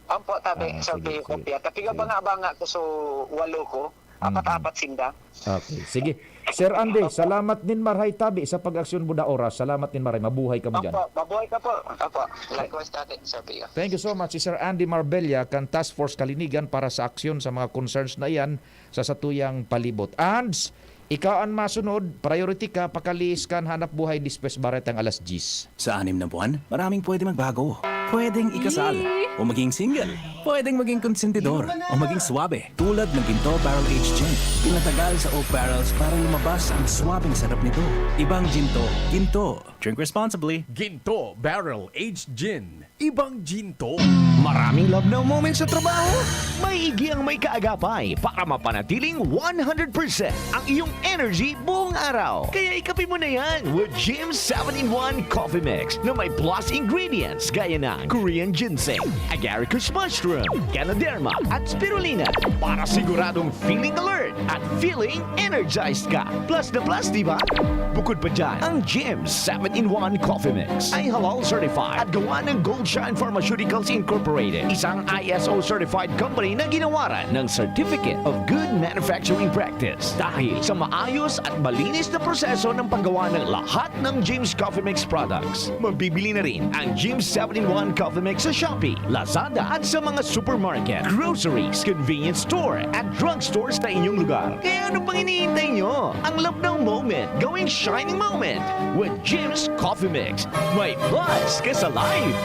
Opo, tabi, Ah, Sir sige, Pio, sige. Kopya. Tapi Sige. abanga-abanga ko, so, walo ko. Mm. Apat-apat sinda. Okay, sige. Sir Andy, Opo. salamat nin maray tabi sa pag-aksyon mo da oras. Salamat nin maray. Mabuhay ka mo dyan. Opo, mabuhay ka po. Opo. Likewise, tabi, Sir Pio. Thank you so much. Si Sir Andy Marbella kan Task Force Kalinigan para sa aksyon sa mga concerns na iyan sa satuyang palibot. Ands, ikaw an masunod, priority ka, pakalihis kan hanap buhay, despues baretang alas diyes. Sa anim na buwan, maraming pwede magbago. Pwedeng ikasal, Yay! o maging single. Pwedeng maging konsentidor, o maging swabe, tulad ng Ginto Barrel Aged Gin. Pinatagal sa oak barrels para lumabas ang swabeng sarap nito. Ibang Ginto, Ginto. Drink responsibly. Ginto Barrel Aged Gin. Ibang Ginto. Maraming love now moments sa trabaho? May Iggy ang may kaagapay para mapanatiling one hundred percent ang iyong energy buong araw. Kaya ikape mo na yan with Jim seven-in-one Coffee Mix na may plus ingredients gaya ng Korean ginseng, agaricus mushroom, ganoderma, at spirulina para siguradong feeling alert at feeling energized ka. Plus na plus, di ba? Bukod pa dyan, ang Jim seven-in-one Coffee Mix ay halal certified at gawa ng Gold Shine Pharmaceuticals Incorporated, isang I S O certified company na ginawaran ng Certificate of Good Manufacturing Practice. Dahil sa maayos at malinis na proseso ng paggawa ng lahat ng Jim's Coffee Mix products, mabibili na rin ang Jim's seven-in-one Coffee Mix sa Shopee, Lazada, at sa mga supermarket, groceries, convenience store, at drugstores sa inyong lugar. Kaya ano pang hinihintay nyo? Ang love now moment, gawing shining moment with Jim's Coffee Mix. May plus ka sa life!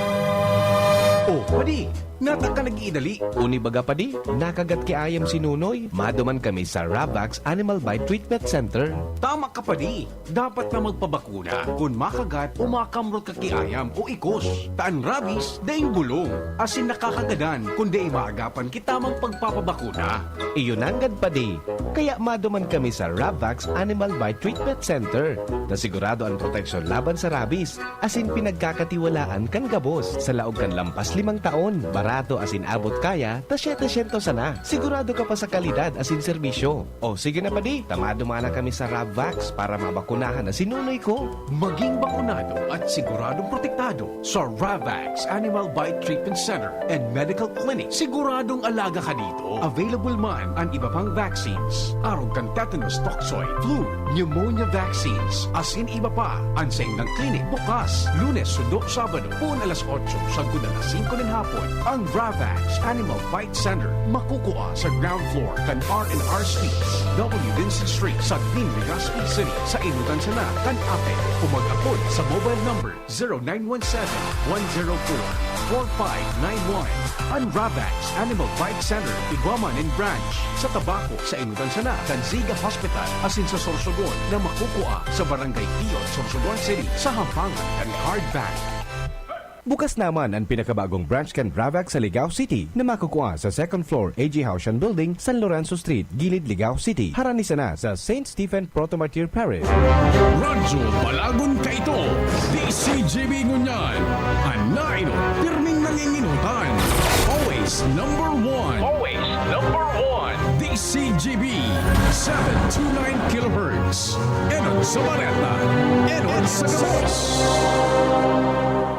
Oh, padi, nata ka nag-iidali. Uni baga, padi, nakagat ki ayam si Nunoy. Maduman kami sa Ravax Animal Bite Treatment Center. Tama ka, padi. Dapat na magpabakuna kun makagat o makamrot ka ki ayam o ikos. Ta an rabies, daing bulong, asin nakakagadan kun dai maagapan ki tamang pagpapabakuna. Iyo nanggad, padi. Kaya maduman kami sa Ravax Animal Bite Treatment Center, na sigurado an proteksyon laban sa rabies. Asin pinagkakatiwalaan kan gabos. Sa laog kan lampas limang taon, barato asin abot kaya ta siyete syentos sana. Sigurado ka pa sa kalidad asin serbisyo. O sige na, padi, ta maduman na kami sa Rabvax para mabakunahan na si Nunoy ko. Maging bakunado at siguradong protektado sa Ravax Animal Bite Treatment Center and Medical Clinic. Siguradong alaga ka dito. Available man an iba pang vaccines, arog kan tetanus toxoid, flu, pneumonia vaccines, asin iba pa. An saindang klinik bukas Lunes, Sundo, Sabado, poon alas otso sagkod alas singko nin hapon. Ang Ravax Animal Bite Center makukua sa ground floor kan R and R Suites, W Vincent Street, Sagnin, Legazpi City, sa enotan sana kan Ape, o mag-apod sa mobile number zero nine one seven, one zero four, four five nine one. An Ravax Animal Bite Center igwa man nin branch sa Tabaco, sa enotan sana kan Ziga Hospital, asin sa Sorsogon na makukua sa Barangay Pion, Sorsogon City, sa hampangan kan Card Bank. Bukas naman an pinakabagong branch kan Ravax sa Ligao City, na makukua sa second floor A G Haushan Building, San Lorenzo Street, Gilid, Ligao City, harani sana sa Saint Stephen Proto-Martyr Parish. Radyo Balagon kaito, D C G B ngunyan. An nainot, pirming nanginginotan. Always number one. Always number one. D C G B, seven two nine kilohertz. Enot sa bareta, enot sa gabos.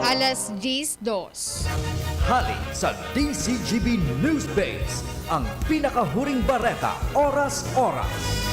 Alas diyes dos. Hali sa D C G B News Base, ang pinakahuring bareta, oras-oras.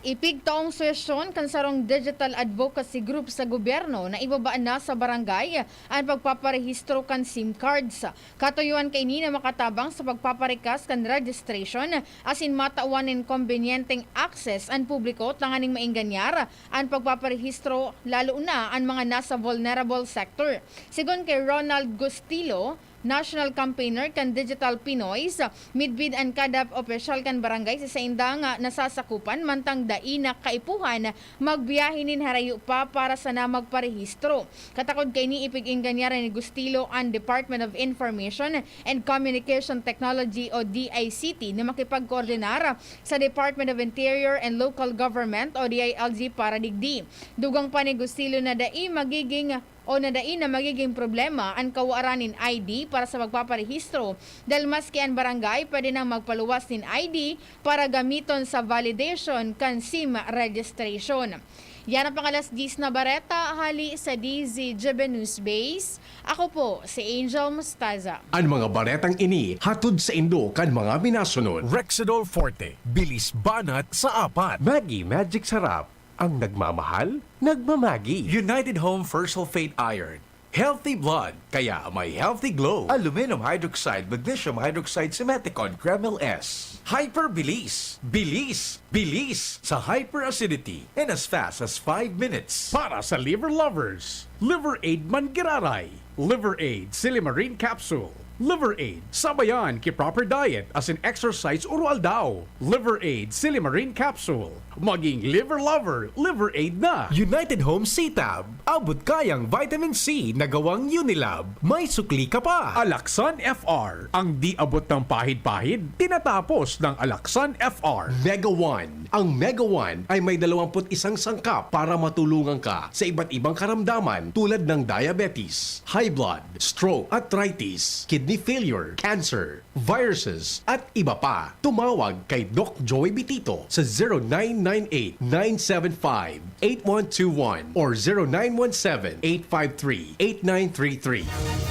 Ipigtaong sesyon kan sarong digital advocacy group sa gobyerno na ibaba na sa barangay an pagpaparehistro kan SIM cards. Katuyoan kaini na makatabang sa pagpaparikas kan registration asin matawan nin kombinyenteng access an publiko tanganing maenganyar an pagpaparehistro, lalo na an mga nasa vulnerable sector. Sigon kay Ronald Gustilo, national campaigner kan Digital Pinoys, midbid an kada opisyal kan barangay sa saindang, ah, nasasakupan, mantang dai na kaipuhan magbiyahe nin harayo pa para sana magparehistro. Katakod kaini, ipig-enganyar ni Gustilo an Department of Information and Communication Technology o D I C T na makipagkoordinar sa Department of Interior and Local Government o D I L G para digdi. Dugang pa ni Gustilo na dai magiging o na dai na magiging problema an kawaran nin I D para sa pagpaparehistro, dahil maski an barangay pwede nang magpaluwas nin I D para gamiton sa validation kan SIM registration. Yan ang pang-alas diyes na bareta hali sa D Z G B News Base. Ako po si Angel Mostaza. An mga baretang ini hatod saindo kan mga minasunod. Rexidol Forte, bilis banat sa apat. Maggi Magic Sarap, ang nagmamahal, nagmamagi. United Home First Sulfate Iron, healthy blood, kaya may healthy glow. Aluminum hydroxide, magnesium hydroxide, Simeticone, Kremil S. Hyper Bilis, bilis, bilis sa hyperacidity in as fast as five minutes. Para sa liver lovers, Liver Aid Manggiraray, Liver Aid Silimarin Capsule, Liver Aid sabayan ki proper diet asin exercise uro-aldaw. Liver Aid Silimarin Capsule. Maging liver lover, Liver Aid na. United Home C-Tab, abot kayang vitamin C na gawang Unilab. May sukli ka pa. Alaxan F R, ang di abot ng pahid-pahid, tinatapos ng Alaxan F R. Mega One. Ang Mega One ay may dalawampu't isang sangkap para matulungan ka sa iba't ibang karamdaman tulad ng diabetes, high blood, stroke, arthritis, kidney failure, cancer, viruses, at iba pa. Tumawag kay Doc Joy Bitito sa zero nine nine eight, nine seven five, eight one two one or zero nine one seven, eight five three, eight nine three three.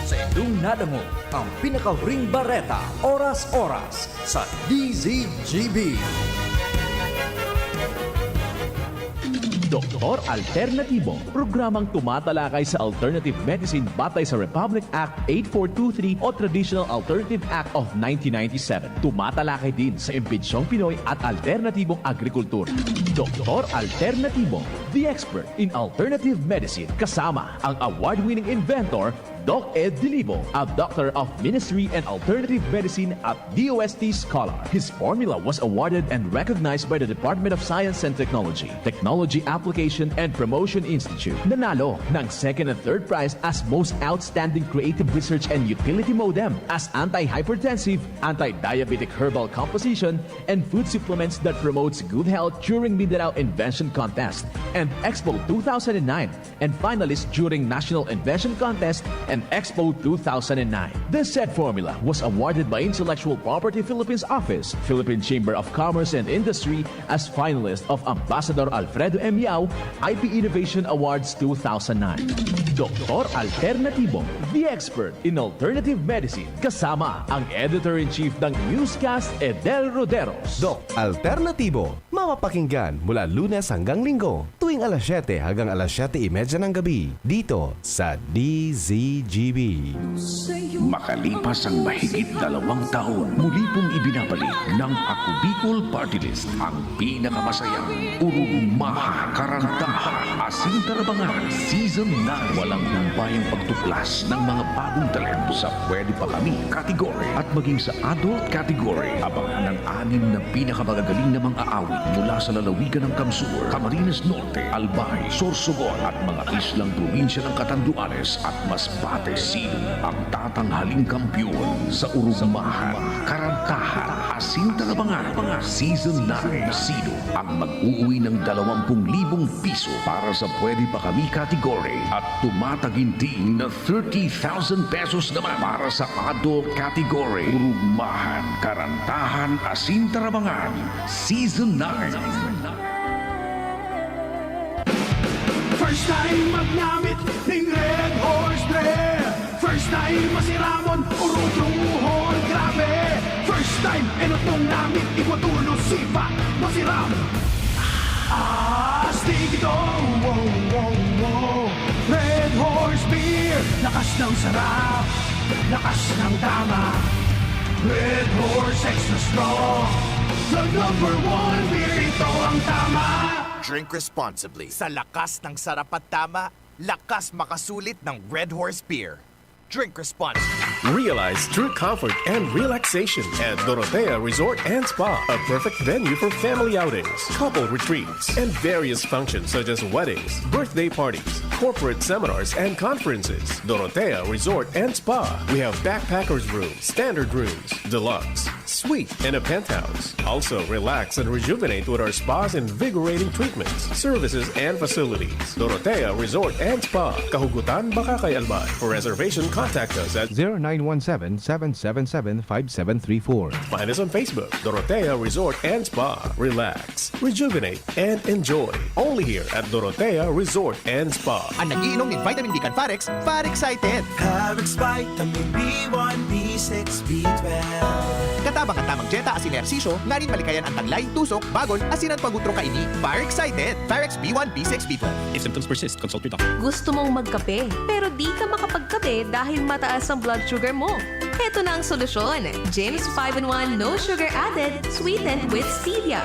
Sa indong nadangog ang pinakahuring bareta, oras-oras sa D Z G B. Doktor Alternatibo, programang tumatalakay sa alternative medicine batay sa Republic Act eight four two three o Traditional Alternative Act of nineteen ninety-seven. Tumatalakay din sa imbentsyong Pinoy at alternatibong agrikultura. Doktor Alternatibo, the expert in alternative medicine, kasama ang award-winning inventor Doc Ed Dilibo, a Doctor of Ministry and Alternative Medicine at D O S T scholar. His formula was awarded and recognized by the Department of Science and Technology, Technology Application and Promotion Institute. Nanalo ng second and third prize as Most Outstanding Creative Research and Utility Modem as anti-hypertensive, anti-diabetic herbal composition, and food supplements that promotes good health during Mindanao Invention Contest and Expo two thousand nine, and finalist during National Invention Contest and Expo two thousand nine. This said formula was awarded by Intellectual Property Philippines Office, Philippine Chamber of Commerce and Industry, as finalist of Ambassador Alfredo M. Yao I P Innovation Awards two thousand nine. Doktor Alternatibo, the expert in alternative medicine, kasama ang Editor-in-Chief ng Newscast, Edel Roderos. Doc Alternatibo, mapapakinggan mula Lunes hanggang Linggo, tuwing alas siyete hanggang alas siyete y media ng gabi, dito sa D Z G B. Makalipas ang mahigit dalawang taon, muli pong ibinabalik ng Ako Bicol Party List ang pinakamasayang Urugmahan, Karantahan, Asin Tarabangan Season nine. Walang humpayang pagtuklas ng mga bagong talento sa Pwede Pa Kami category at maging sa adult category. Abangan ang anim na pinakamagagaling na mga awit mula sa lalawigan ng Kamsur, Camarines Norte, Albay, Sorsogon at mga islang probinsya ng Catanduanes at Masbate. Sino ang tatanghaling kampiyon sa Urugmahan, Karantahan, Asin Tarabangan Season nine? Sino ang mag-uuwi ng dalawampung libong piso para sa Pwede Pa Kami category at tumataginting na thirty thousand pesos naman para sa adult category? Urugmahan, Karantahan, Asin Tarabangan Season nine. First time magnamit ning Red Horse Beer. First time masiramon, urutrong uhon, grabe. First time, enot mong namit, igwa tulo, sipa, masiram. Astig ito, wow, wow, wow. Red Horse Beer, lakas ng sarap, lakas ng tama. Red Horse Extra Strong, the number one beer, ito ang tama. Drink responsibly. Sa lakas ng sarap at tama, lakas makasulit ng Red Horse Beer. Drink responsibly. Realize true comfort and relaxation at Dorotea Resort and Spa, a perfect venue for family outings, couple retreats, and various functions such as weddings, birthday parties, corporate seminars, and conferences. Dorotea Resort and Spa. We have backpackers room, standard rooms, deluxe, suite, and a penthouse. Also, relax and rejuvenate with our spa's invigorating treatments, services, and facilities. Dorotea Resort and Spa, Kahugutan, Bacacay, Albay. For reservation, contact us at zero nine one seven, seven seven seven, five seven three four. Find us on Facebook, Dorotea Resort and Spa. Relax, rejuvenate, and enjoy. Only here at Dorotea Resort and Spa. An nag-iinom nin vitamin B kan Farex, Farexcited. Farex Vitamin B one, B six, B twelve. Katabang an tamang dyeta asin ehersisyo, nganing malikayan an taglay, tusok, bagol, asin an pag-utro kaini. Farexcited. Farex B one, B six, B twelve. If symptoms persist, consult your doctor. Gusto mong magkape, pero di ka makapagkape dahil mataas ang blood sugar mo? Heto na ang solusyon, Jims five-in-one No Sugar Added, sweetened with stevia.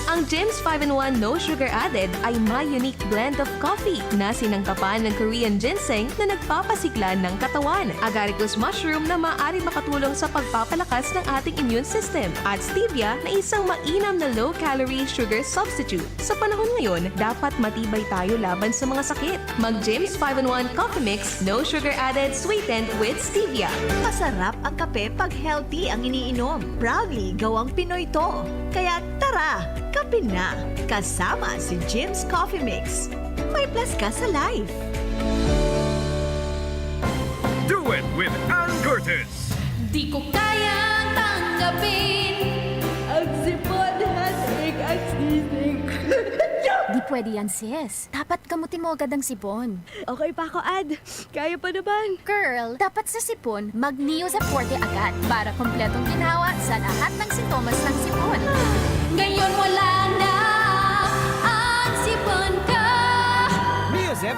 Ang Jims five-in-one No Sugar Added ay may unique blend of coffee na sinangkapan ng Korean ginseng na nagpapasigla ng katawan, agaricus mushroom na maaaring makatulong sa pagpapalakas ng ating immune system, at stevia na isang mainam na low-calorie sugar substitute. Sa panahon ngayon, dapat matibay tayo laban sa mga sakit. Mag Jims five-in-one Coffee Mix, no sugar added, sweetened with stevia. Masarap ang kape pag healthy ang iniinom. Proudly gawang Pinoy to. Kaya tara, kape na! Kasama si Jims Coffee Mix. May plus ka sa life. Do it with Ann Curtis. Di ko kayang tanggapin. Ang sipon, headache, at sneezing. Di pwede yan, sis. Dapat gamutin mo agad ang sipon. Okay pa ako, Ad. Kaya pa naman. Girl, dapat sa sipon, mag Neo Zeporte agad para kompletong ginhawa sa lahat ng sintomas ng sipon. Ngayon wala na ang sipon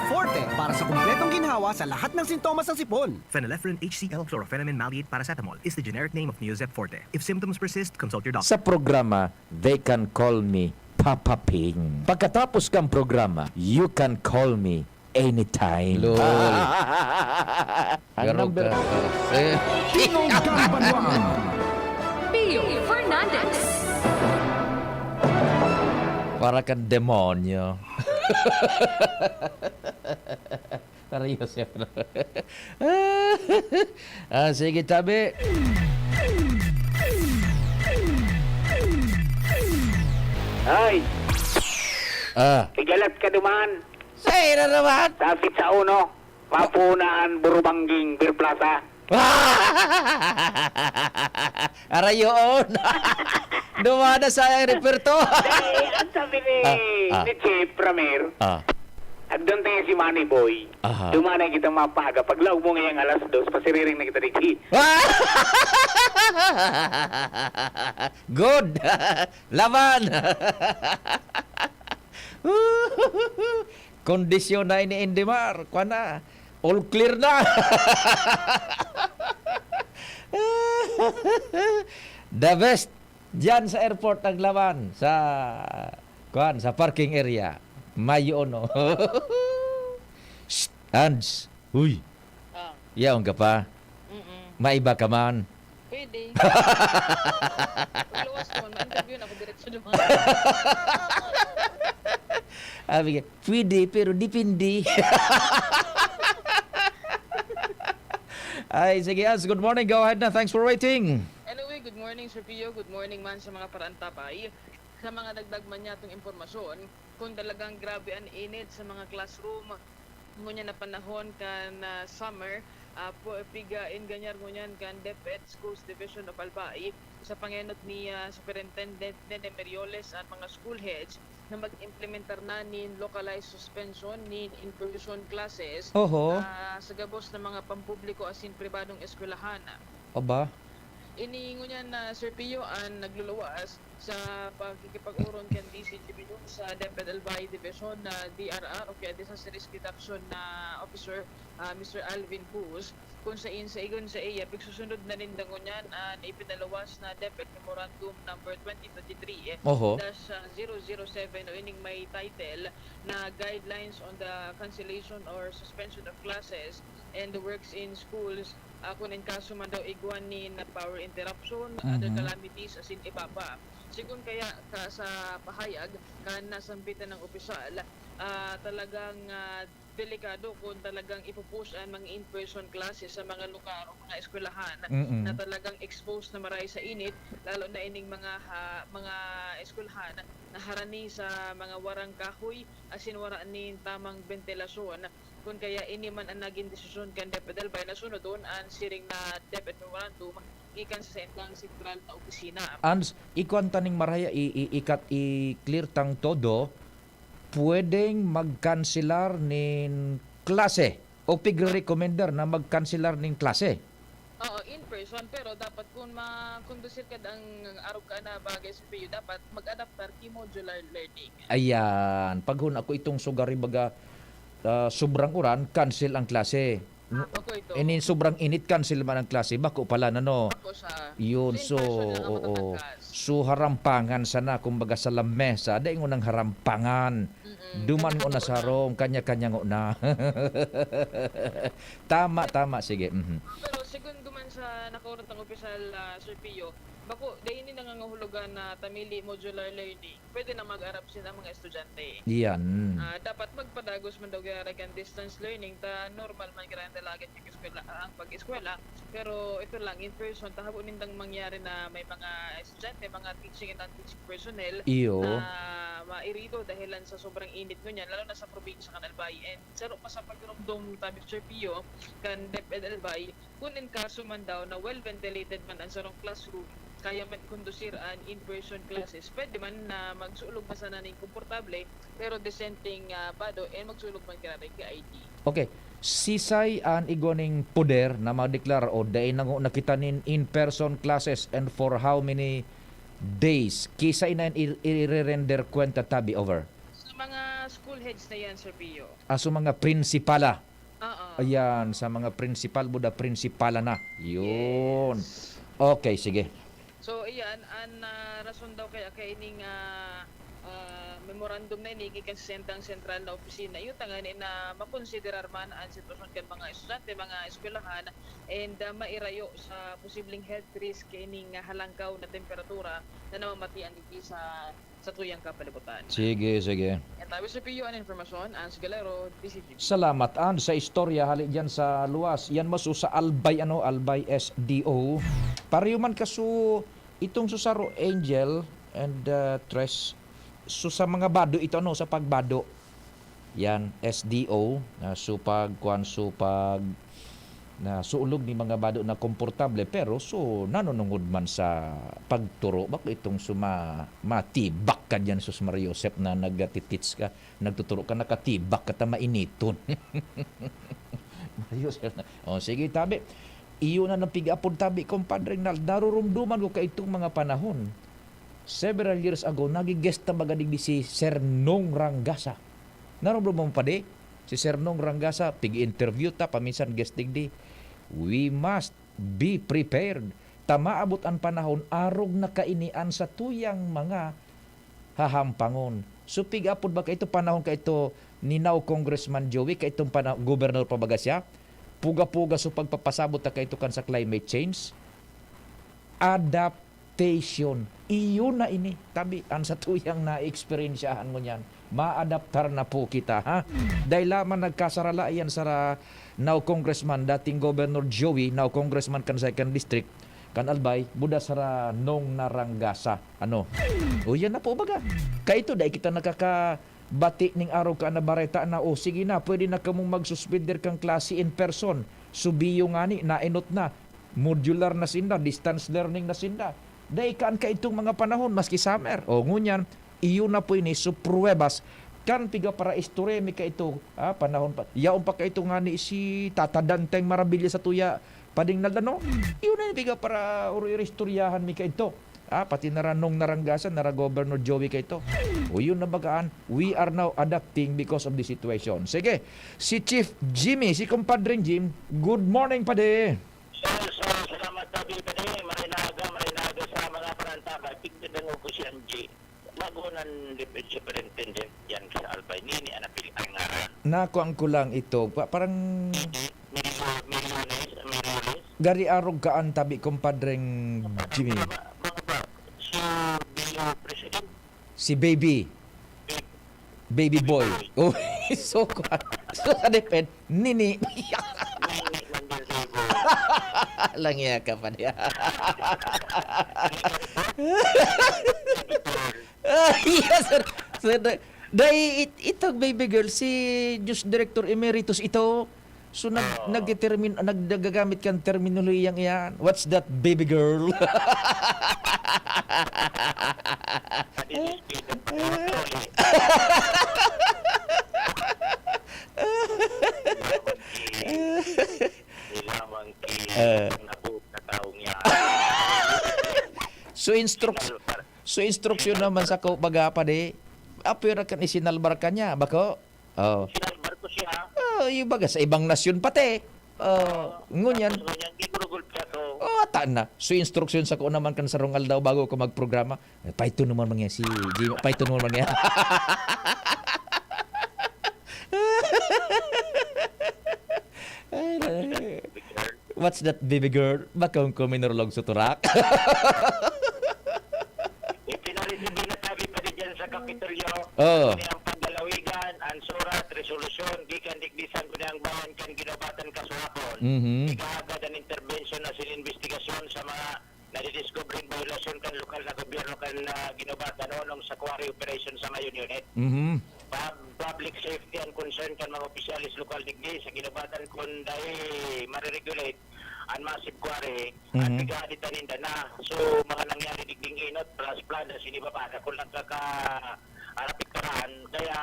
Forte para sa kumpletong ginhawa sa lahat ng sintomas ng sipon. Phenylephrine H C L, chlorphenamine maleate paracetamol is the generic name of Neozep Forte. If symptoms persist, consult your doctor. Sa programa, they can call me Papa Ping. Pagkatapos kang programa, you can call me anytime. Lol. Ang Pero number ka, eh, Tingog kan Banwaan. Pio Fernandez. Para kang demonyo. Para Yosef. Ah, sige, tabi. Ay, Ah, pigalat ka duman. Say na naman! Dapit sa uno, mapunahan Burubangging Beer Plaza. Arayoon! Dumana sa reperto! Eh, ang sabi ni, Ah, ah. ni Chief Ramir, Ah, agdan tayo si Money Boy. Aha. Dumanay kita mapaga. Paglaog mo ngayong alas dos, pasiriring na kita digdi. Good! Laban! Kondisyon na ini, Indimar. Kuha na. All clear na. The best. Diyan sa airport ang laban. Sa, kuan, sa parking area. Mayo, no? Shh! Hans! Uy! Ah, Yaon ka pa? mm-mm. Maiba ka man? Pwede. Pagluwas mo, ma-interview na ako diretso naman. Sabi niya, pwede, pero depende. Ay, sige, Hans. Good morning. Go ahead na. Thanks for waiting. Anyway, good morning, Sir Pio. Good morning man sa mga paraantabay. Sa mga dagdag man niyatong impormasyon, kung talagang grabe ang init sa mga classroom, ngunyan na panahon kan ah, summer, ah, pu- piga engañar ngunyan kan DepEd Schools Division of Albay, sa pangenot ni ah, Superintendent Nene Merioles, ang mga school heads na mag-implementar na nin localized suspension nin in-person classes Oho. ah, sa gabos na mga pampubliko asin pribadong eskwelahan. Aba? Ini ngunyan na Sir Pio ang nagluluwas sa pakikipag-oron kan D C G B News sa DepEd Albay Division na D R R o kaya Disaster Risk Reduction na Officer, ah, Mister Alvin Bus, kung sain sa igon sa iya, pigsusunod na ninda ngunyan an ipinaluwas na DepEd Memorandum Number twenty twenty-three Oho. dash zero zero seven o ining may title na Guidelines on the Cancellation or Suspension of Classes and Works in Schools, ah, kun in kaso man daw igwa nin power interruption, other Mhm. calamities, asin iba pa. Sigon kaya ka sa pahayag kan nasambitan na opisyal, ah, talagang ah, delikado kung talagang ipo-push ang mga in-person classes sa mga lugar o mga eskwelahan Mm-mm. na talagang exposed na maray sa init, lalo na ining mga ha, mga eskwelahan na harani sa mga warang kahoy asin wara nin tamang bentilasyon. Kun kaya ini man ang nagin desisyon kan DepEd Albay na sunodon an siring na DepEd Memorandum gikan sa saindang sentral na opisina. Ans, ikuan ta ning maraya, i, i, ikat, i-clear tang todo, pwedeng magkanselar nin klase o pigre-recommender na magkanselar nin klase. Oo, in person, pero dapat kung ma-conducive ka ang arog ka na bagay sa P U, dapat mag-adaptar ki modular learning. Ayan, paghuna ko itong sugari baga, ah, sobrang uran, cancel ang klase. Ah, bako ito. Inin sobrang init, cancel man ang klase, bako pala na, no? Bako sa Yun, so, in so, person na oo. makatakas. So, harampangan sana, kumbaga sa lamesa, dai ngunang harampangan. Mm-mm. Duman ngunang Kanya-kanya sarong, kanya-kanya nguna. Tama, tama, sige. Mhm. Pero sigon duman sa nakaurot ng opisyal, ah, Sir Pio, bako, dai ini nangangahulugan na tamili modular learning. Pwede na mag-arap sila ang mga estudyante. Yan. Ah, dapat magpadagos man daw giraray kan distance learning ta normal man giraray ang dalagan kan eskwela, ang pag-eskwela. Pero ito lang, in person, tahabo nindang mangyari na may mga estudyante, mga teaching and non-teaching personnel Iyo. na mairido dahilan sa sobrang init ngunyan, lalo na sa probinsya kan Albay. And saro pa sa pagdurumdom ta, Mister Pio, kan DepEd Albay, kun in kaso man daw na well ventilated man ang sarong classroom, kaya man kondusir an in-person classes, pwede man na magsulog man sana ning komportable, pero disenteng ah, bado, and magsulog man giraray ki I D. Okay. Sisay an igwa ning poder na madeklara o dai na ngunang kita nin in-person classes and for how many days? Kisay na i-, i-render kwenta tabi over? Sa mga school heads na yan, Sir Pio. Ah, so mga prinsipala. Oo. Ayan, sa mga prinsipal, buda prinsipala na. Yun. Yes. Okay, sige. So, iyan, an ah, rason daw kaya kaining ah, ah, memorandum na ini gikan sa sentang sentral na opisina, iyo tangani na makonsiderar man an sitwasyon kan mga estudyante, mga eskwelahan, and ah, mairayo sa posibleng health risk kaining ah, halangkaw na temperatura na namamatian digdi sa satuyang kapalibutan. Sige, sige. Yan tayo sa P U an informasyon, Ans Galero, D C G B. Salamat, An, sa istorya hali diyan sa luwas. Yan masu sa Albay, ano, Albay S D O. Pareho man kaso itong susaro Angel and uh, Tres. So sa mga bado ito, ano, sa pagbado. Yan, S D O, na supag, kwan, supag, na suulog ni mga bado na komportable, pero so nanunungod man sa pagturo, bako itong suma, matibak ka diyan, sus Maria Josep, na nagtitits ka, nagtuturo ka, nakatibak ka ta mainiton. Maria Josep na. O, sige, tabi. Iyo na nang pig-apod, tabi, Compadre Nal. Narurumduman ko kaitong mga panahon. Several years ago, naging guest ta baga digdi si Sir Nong Rangasa. Narumduman mo pa di? Si Sir Nong Rangasa, pig-interview ta, paminsan guest digdi. We must be prepared. Ta maabot an panahon, arog na kaini an satuyang mga hahampangon. So, pig-apod ba kaito, panahon kaito ni now Congressman Joey, kaitong pana-, gobernador pa baga siya? Puga-puga so pagpapasabot ta kaito kan sa climate change? Adaptation. Iyo na ini. Tabi, an satuyang naeksperyensyahan mo niyan. Maadaptar na po kita, ha? Dahil lamang nagkasarala iyan sa ra-, now Congressman, dating Governor Joey, now Congressman kan second District, kan Albay, buda sa ra-, Nong Narangasa. Ano? O, yan na po baga. Kaito, dai kita nakakabati ning arog ka na bareta na, "O, sige na, pwede na kamong mag-suspender kang klase in person." Subiyo ngani, naenot na. Modular na sinda, distance learning na sinda. Dai kaan kaitong mga panahon, maski summer. O, ngunyan, iyo na po ini, so pruwebas. Kan piga para istorya mi kaito, ah, panahon pa. Yaon pa kaito ngani si Tata Danteng Marabilia sa tuya, pading naldano. Iyo na yung piga para uri-uri istoryahan mi kaito. Ah, pati na ra Nong Narangasa, na ra Governor Joey kaito. O, yun na bagaan. We are now adapting because of the situation. Sige, si Chief Jimmy, si Compadre Jim. Good morning, padi. Sir, sir, salamat, Tabi, Padi. Maray na aga, maray na aga sa mga parantabay. Pigdadangog ko si M G. Bago nan Deputy Superintendent yan sa Albay. Nini ang napili ang ngaran. Nakuan ko lang ito. Pa-, parang Milio, Miliones, Miliones. Gari arog ka an tabi, Compadre Jimmy. Mga, mga ba? Si Bio President. Si Baby. Baby boy. Oh, so kuan. So sa depend, nini. Nini, nandun sa ibo. Lang iya ka pa niya. Ah, yes, sir. Sir, da-, dai it-, itong baby girl, si Diyos Director Emeritus ito. So, nag-, Oo. nagdetermin-, nag-, nagagamit kang terminolohiyang iyan. What's that, baby girl? Padi ni Speed. Sorry. Nilamang ki, nilamang ki, Eh. ang nabuo na taong yan. So, instruct-, so, instruction naman sa ko, baga pa di, apwera kan isinalbar ka niya, bako? Oh. Sinalbar ko siya. Oh, yung baga sa ibang nasyon pati. Oh, ngunyan. Tapos ngunyan, gigurugol siya to. Oh, ata na. So, instruction sa ko naman kan sarong aldaw bago ko magprograma. Eh, paito naman mga si Jimmy. Paito naman mga. Ay, na-, what's that, baby girl? Bakong kuminorlog sa turak? Ipinarisibin na tabi pa di dyan sa Kapitolyo. Oo. Ni ang pandalawigan, ang surat, resolusyon, gikan digdisan ko ang bayan kan ginubatan kasuhapon. Mhm. Igahagad ang intervention na sin investigasyon sa mga nadidiskubreng violasyon kan lokal na gobyerno kan ah, ginubatan o nung sa quarry operation sa Mayon Unit. Mhm. Pag public safety and concern kan mga opisyalis lokal digdi sa ginubatan kun dai mariregulate ang massive quarry, Mhm. at pigahaditan ninda na. So, mga nangyari digding inot, plus flood, as inibaba, na kung nagkaka-, arapiktaran, kaya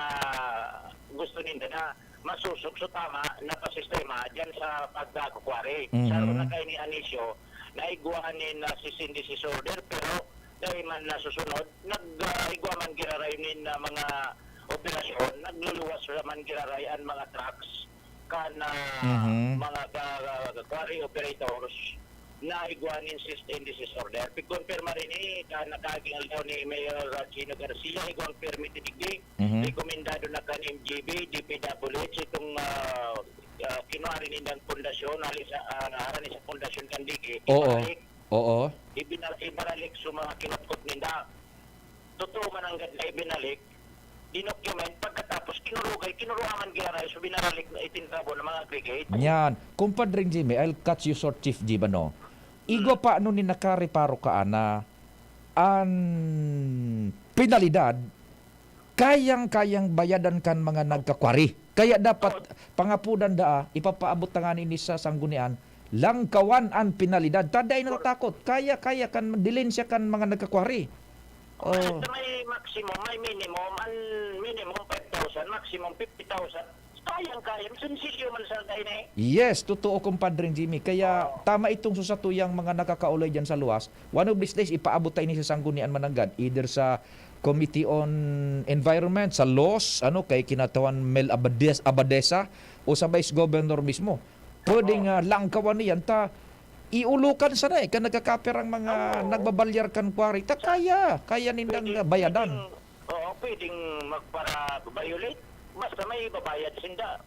gusto ninda na masusok so tama na pasistema dyan sa pagkakukwari. Mhm. Sa una kayo ni Anisio, naigwa ni na si Cindy si Solder, pero dahil man nasusunod, nag-igwa man giraray ni na mga operasyon, nagluluwas naman giraray an mga trucks kan, ah, Mhm. mga ka-, quarry operators na igwa nin cease and desist order. Pigkonpirma rin, eh, kan nakaaging aldaw ni Mayor Chino Garcia, igwang permit digdi. Mhm. Rekomendado na kan M G B, D P W H, itong, ah, ah, kinuwari nindang pundasyon, hali sa, ah, harani sa pundasyon kan dike, Oo. ibalik, Oo. ibina-, ibinalik sa mga kinutkot ninda. Totoo man nanggad na ibinalik, dinocument, pagkatapos kinurugay, kinuruha man giraray, so binaralik na itinrabo ng mga aggregate. Yan. Kumpadring Jimmy, I'll cut you short, Chief Jim, ano? Igwa Hmm. pa ano ni nakareparo ka, ana, an penalidad, kayang-kayang bayadan kan mga nagkakwari. Kaya dapat Oo. pangapudan daa, ipapaabot ta ngani ini sa sanggunian, langkawan an penalidad. Ta dai Correct. natatakot. Kaya, kaya kan dilensya kan mga nagkakwari. Oh. Basta may maximum, may minimum. Ang minimum, five thousand, maximum, fifty thousand. Kayang-kaya. Sencillo man sa tayo na eh. Yes, totoo, Kumpadring Jimmy. Kaya Oo. tama itong sa satuyang mga nakakaulay dyan sa luwas. One of these days, ipaabot tayo ni sa sanggunian mananggad, either sa Committee on Environment, sa laws, ano, kay Kinatawan Mel Abades-, Abadesa o sa Vice Governor mismo. Pwedeng, Oo. ah, langkawan niyan ta iulukan sana eh, kan nagkakaperang mga Oo. nagbabalyar kan quarry. Ta kaya, kaya nindang, Pwede, ah, bayadan. pwedeng, oo, pwedeng magpara-violate. Basta may babayad sinda.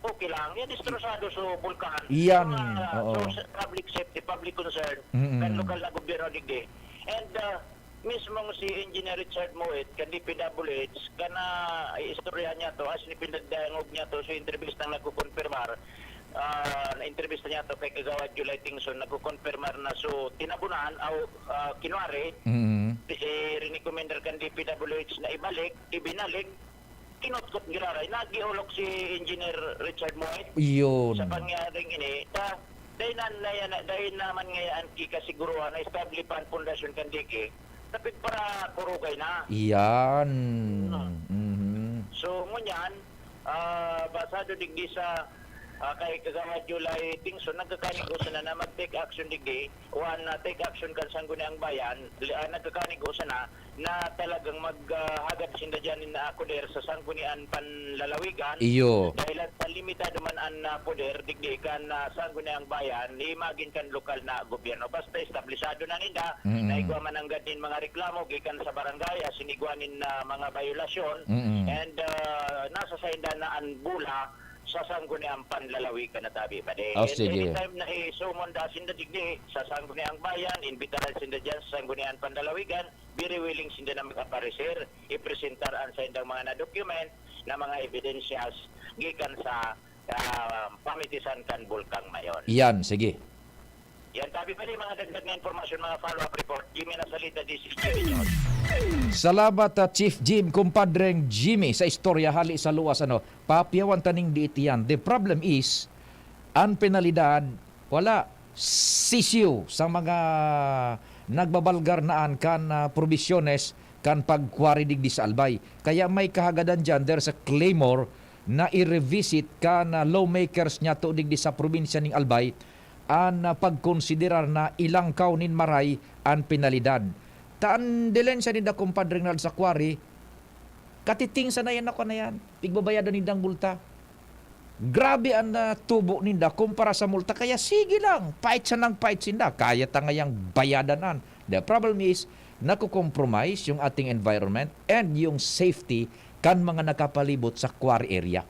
Okay lang. Yan, destrosado sa bulkan. Yan, Sa mga, oo. sa public safety, public concern, Mm-mm. kan lokal na gobyerno digdi. And, ah, mismong si Engineer Richard Moet, kan D P W H, kana iistoryahan niya to, as ni pinagdangog niya to, sa entrevistang nagkukonfirmar, ah, na-entrevista niya to kay Kagawad July Tingson, nagkukonfirmar na so tinabunan, aw, ah, kinwari, Mm-mm. i-, i-recommender kan D P W H na ibalik, ibinalik, kinutkot giraray, nagiolok si Engineer Richard Moet Yun. sa pangyaring ini. Ta, dai na, na, na, dai naman ngayon ang kikasiguruhan na establi pa ang pundasyon kan dike, tapig para kurugay na. Iyan. Hmm. Mhm. So, ngunyan, ah, basado digdi sa, ah, kay Kagawad July Tingson, nagkakanigo sana na mag-take action digdi, o an, ah, take action kan Sangguniang Bayan, li-, ah, nagkakanigo sana na talagang mag, ah, hagad sinda diyan na poder sa Sanggunian Panlalawigan. Iyo. Dahil sa limitado man an, ah, poder digdi kan, ah, Sangguniang Bayan, imagine kan lokal na gobyerno. Basta establisado na ninda, Mm. na igwa man nanggad nin mga reklamo gikan sa barangay, asin igwa nin, ah, mga bayolasyon. Mm. And, ah, nasa sainda na an bola sa Sangguniang Panlalawigan na tabi, padi. Oh, And sige. anytime na i-summon da sinda digdi sa Sangguniang Bayan, imbitaran sinda diyan sa Sangguniang Panlalawigan, very willing sinda na mag-aparecer, ipresentar an saindang mga na-document na mga ebidensyas gikan sa, ah, pamitisan kan Bulkang Mayon. Yan, sige. Yan, tabi pa ni mga dagdag na impormasyon, mga follow-up report. Jimmy Nasalita, D C G News. Salamat, ah, Chief Jim, kumpadreng Jimmy, sa istorya hali sa luwas, ano, papiyawan taning diit yan. The problem is, an penalidad, wala. Sisiw sa mga nagbabalgar naan kan, ah, probisyones kan pagkwari digdi sa Albay. Kaya may kahagadan diyan, there's a clamor na i-revisit kan, ah, lawmakers niyato digdi sa probinsya ning Albay an, ah, pagkonsiderar na ilangkaw nin maray an penalidad. Ta an dilensya ninda, Compadre Ronald, sa quarry, katiting sana yan, ako na yan. Pigbabayadan nindang multa. Grabe an, ah, tubo ninda kumpara sa multa. Kaya sige lang, fight sanang fight sinda. Kaya ta ngayang bayadan an. The problem is, nako-compromise yung ating environment and yung safety kan mga nakapalibot sa quarry area.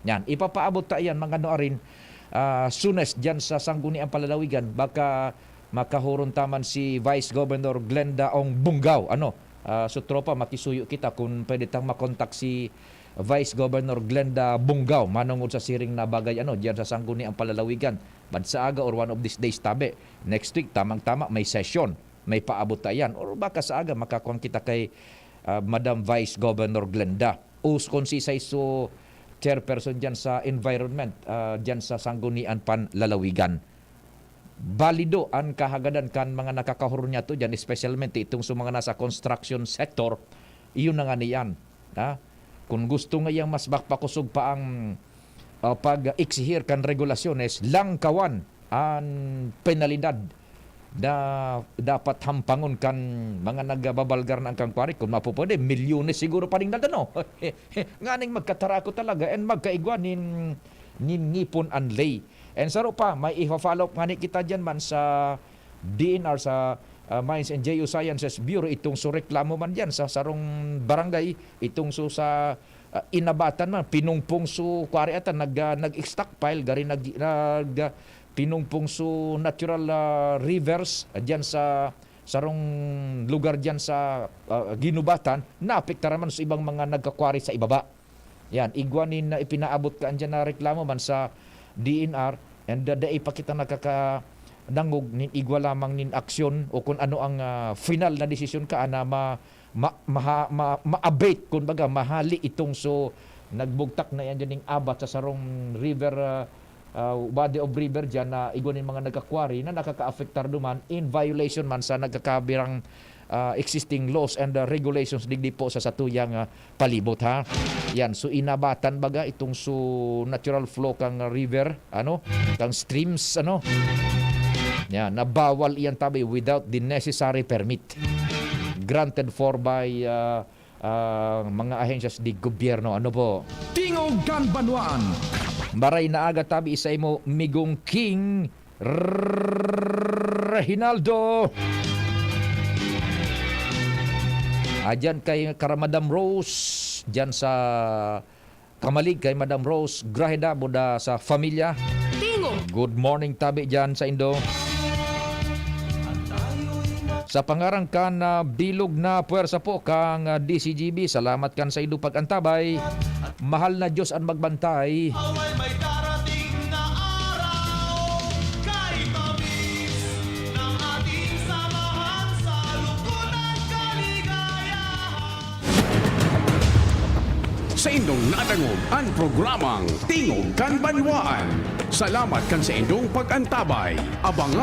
Yan, ipapaabot ta yan, mga nuarin, ah, soonest dyan sa Sangguniang Panlalawigan. Baka makahuron ta man si Vice Governor Glenda Ong Bunggaw. Ano, ah, so tropa, makisuyo kita kung pwede tang makontak si Vice Governor Glenda Bunggaw, manongod sa siring na bagay, ano, diyan sa Sangguniang Panlalawigan. Bad sa aga or one of these days, tabi. Next week, tamang-tama, may session. May paabot ta yan. Or baka sa aga, makakuan kita kay, ah, Madam Vice Governor Glenda. O kung si Saiso chairperson diyan sa environment, ah, diyan sa Sanggunian Panlalawigan. Balido an kahagadan kan mga nakakahurot niyato diyan, espesyalmente itong sa mga nasa construction sector. Iyon na nga niyan, ha? Kung gusto ngayang mas makpakusog pa ang, ah, pag-exigir kan regulasyones, langkawan an penalidad na dapat hampangon kan mga nagbabalgar na ang kan quarry. Kung mapupwede, milyones siguro paning nadano. Nganing magkatarako talaga and magkaigwa nin, nin ngipon an ley. And saro pa, may ifa-follow up ngani kita diyan man sa D N R, sa, ah, Mines and Geosciences Bureau, itong so reklamo man diyan sa sarong barangay, itong so sa, ah, Inabatan man, pinungpong so quarry ata, nag, ah, nag-stockpile, gari nag, nag, ah, pinungpong so natural, ah, rivers, ah, diyan sa sarong lugar diyan sa, ah, Ginubatan, naapektaran man sa ibang mga nagka-quarry sa ibaba. Yan, igwa nin, ah, ipinaabot kan diyan na reklamo man sa D N R, and, ah, dai pa kita nakakadangog nin igwa lamang nin aksyon o kung ano ang, ah, final na desisyon ka na ma-, ma-, maha-, ma-, ma-abate, kumbaga, mahali itong so nagbugtak na yan dyan ning abat sa sarong river, ah, ah, body of river dyan na igwa nin mga nagka-quarry na nakakaapektar duman in violation man sa nagkakabirang, ah, existing laws and, ah, regulations digdi po sa satuyang, ah, palibot, ha. Yan, so Inabatan baga itong so natural flow kang river, ano, kang streams, ano. Yan, na bawal iyan tabi without the necessary permit granted for by, ah, ah, mga ahensyas di gobyerno. Ano po? Tingog kan Banwaan. Maray na aga tabi sa imo, Migong King Reginaldo. Adyan kay Kara Madam Rose, dyan sa Kamalig kay Madam Rose Grajeda, buda sa familia. Tingog. Good morning tabi dyan sa indo. Sa pangaran kan, ah, bilog na puwersa po kang, ah, D C G B, salamat kan sa indo pag-antabay. Mahal na Diyos an magbantay. Away may darating na araw, kay tamis ng ating samahan sa lungkot at kaligayahan. Sa indong nadangog an programang Tingog kan Banwaan. Salamat kan sa indong pag-antabay. Abangan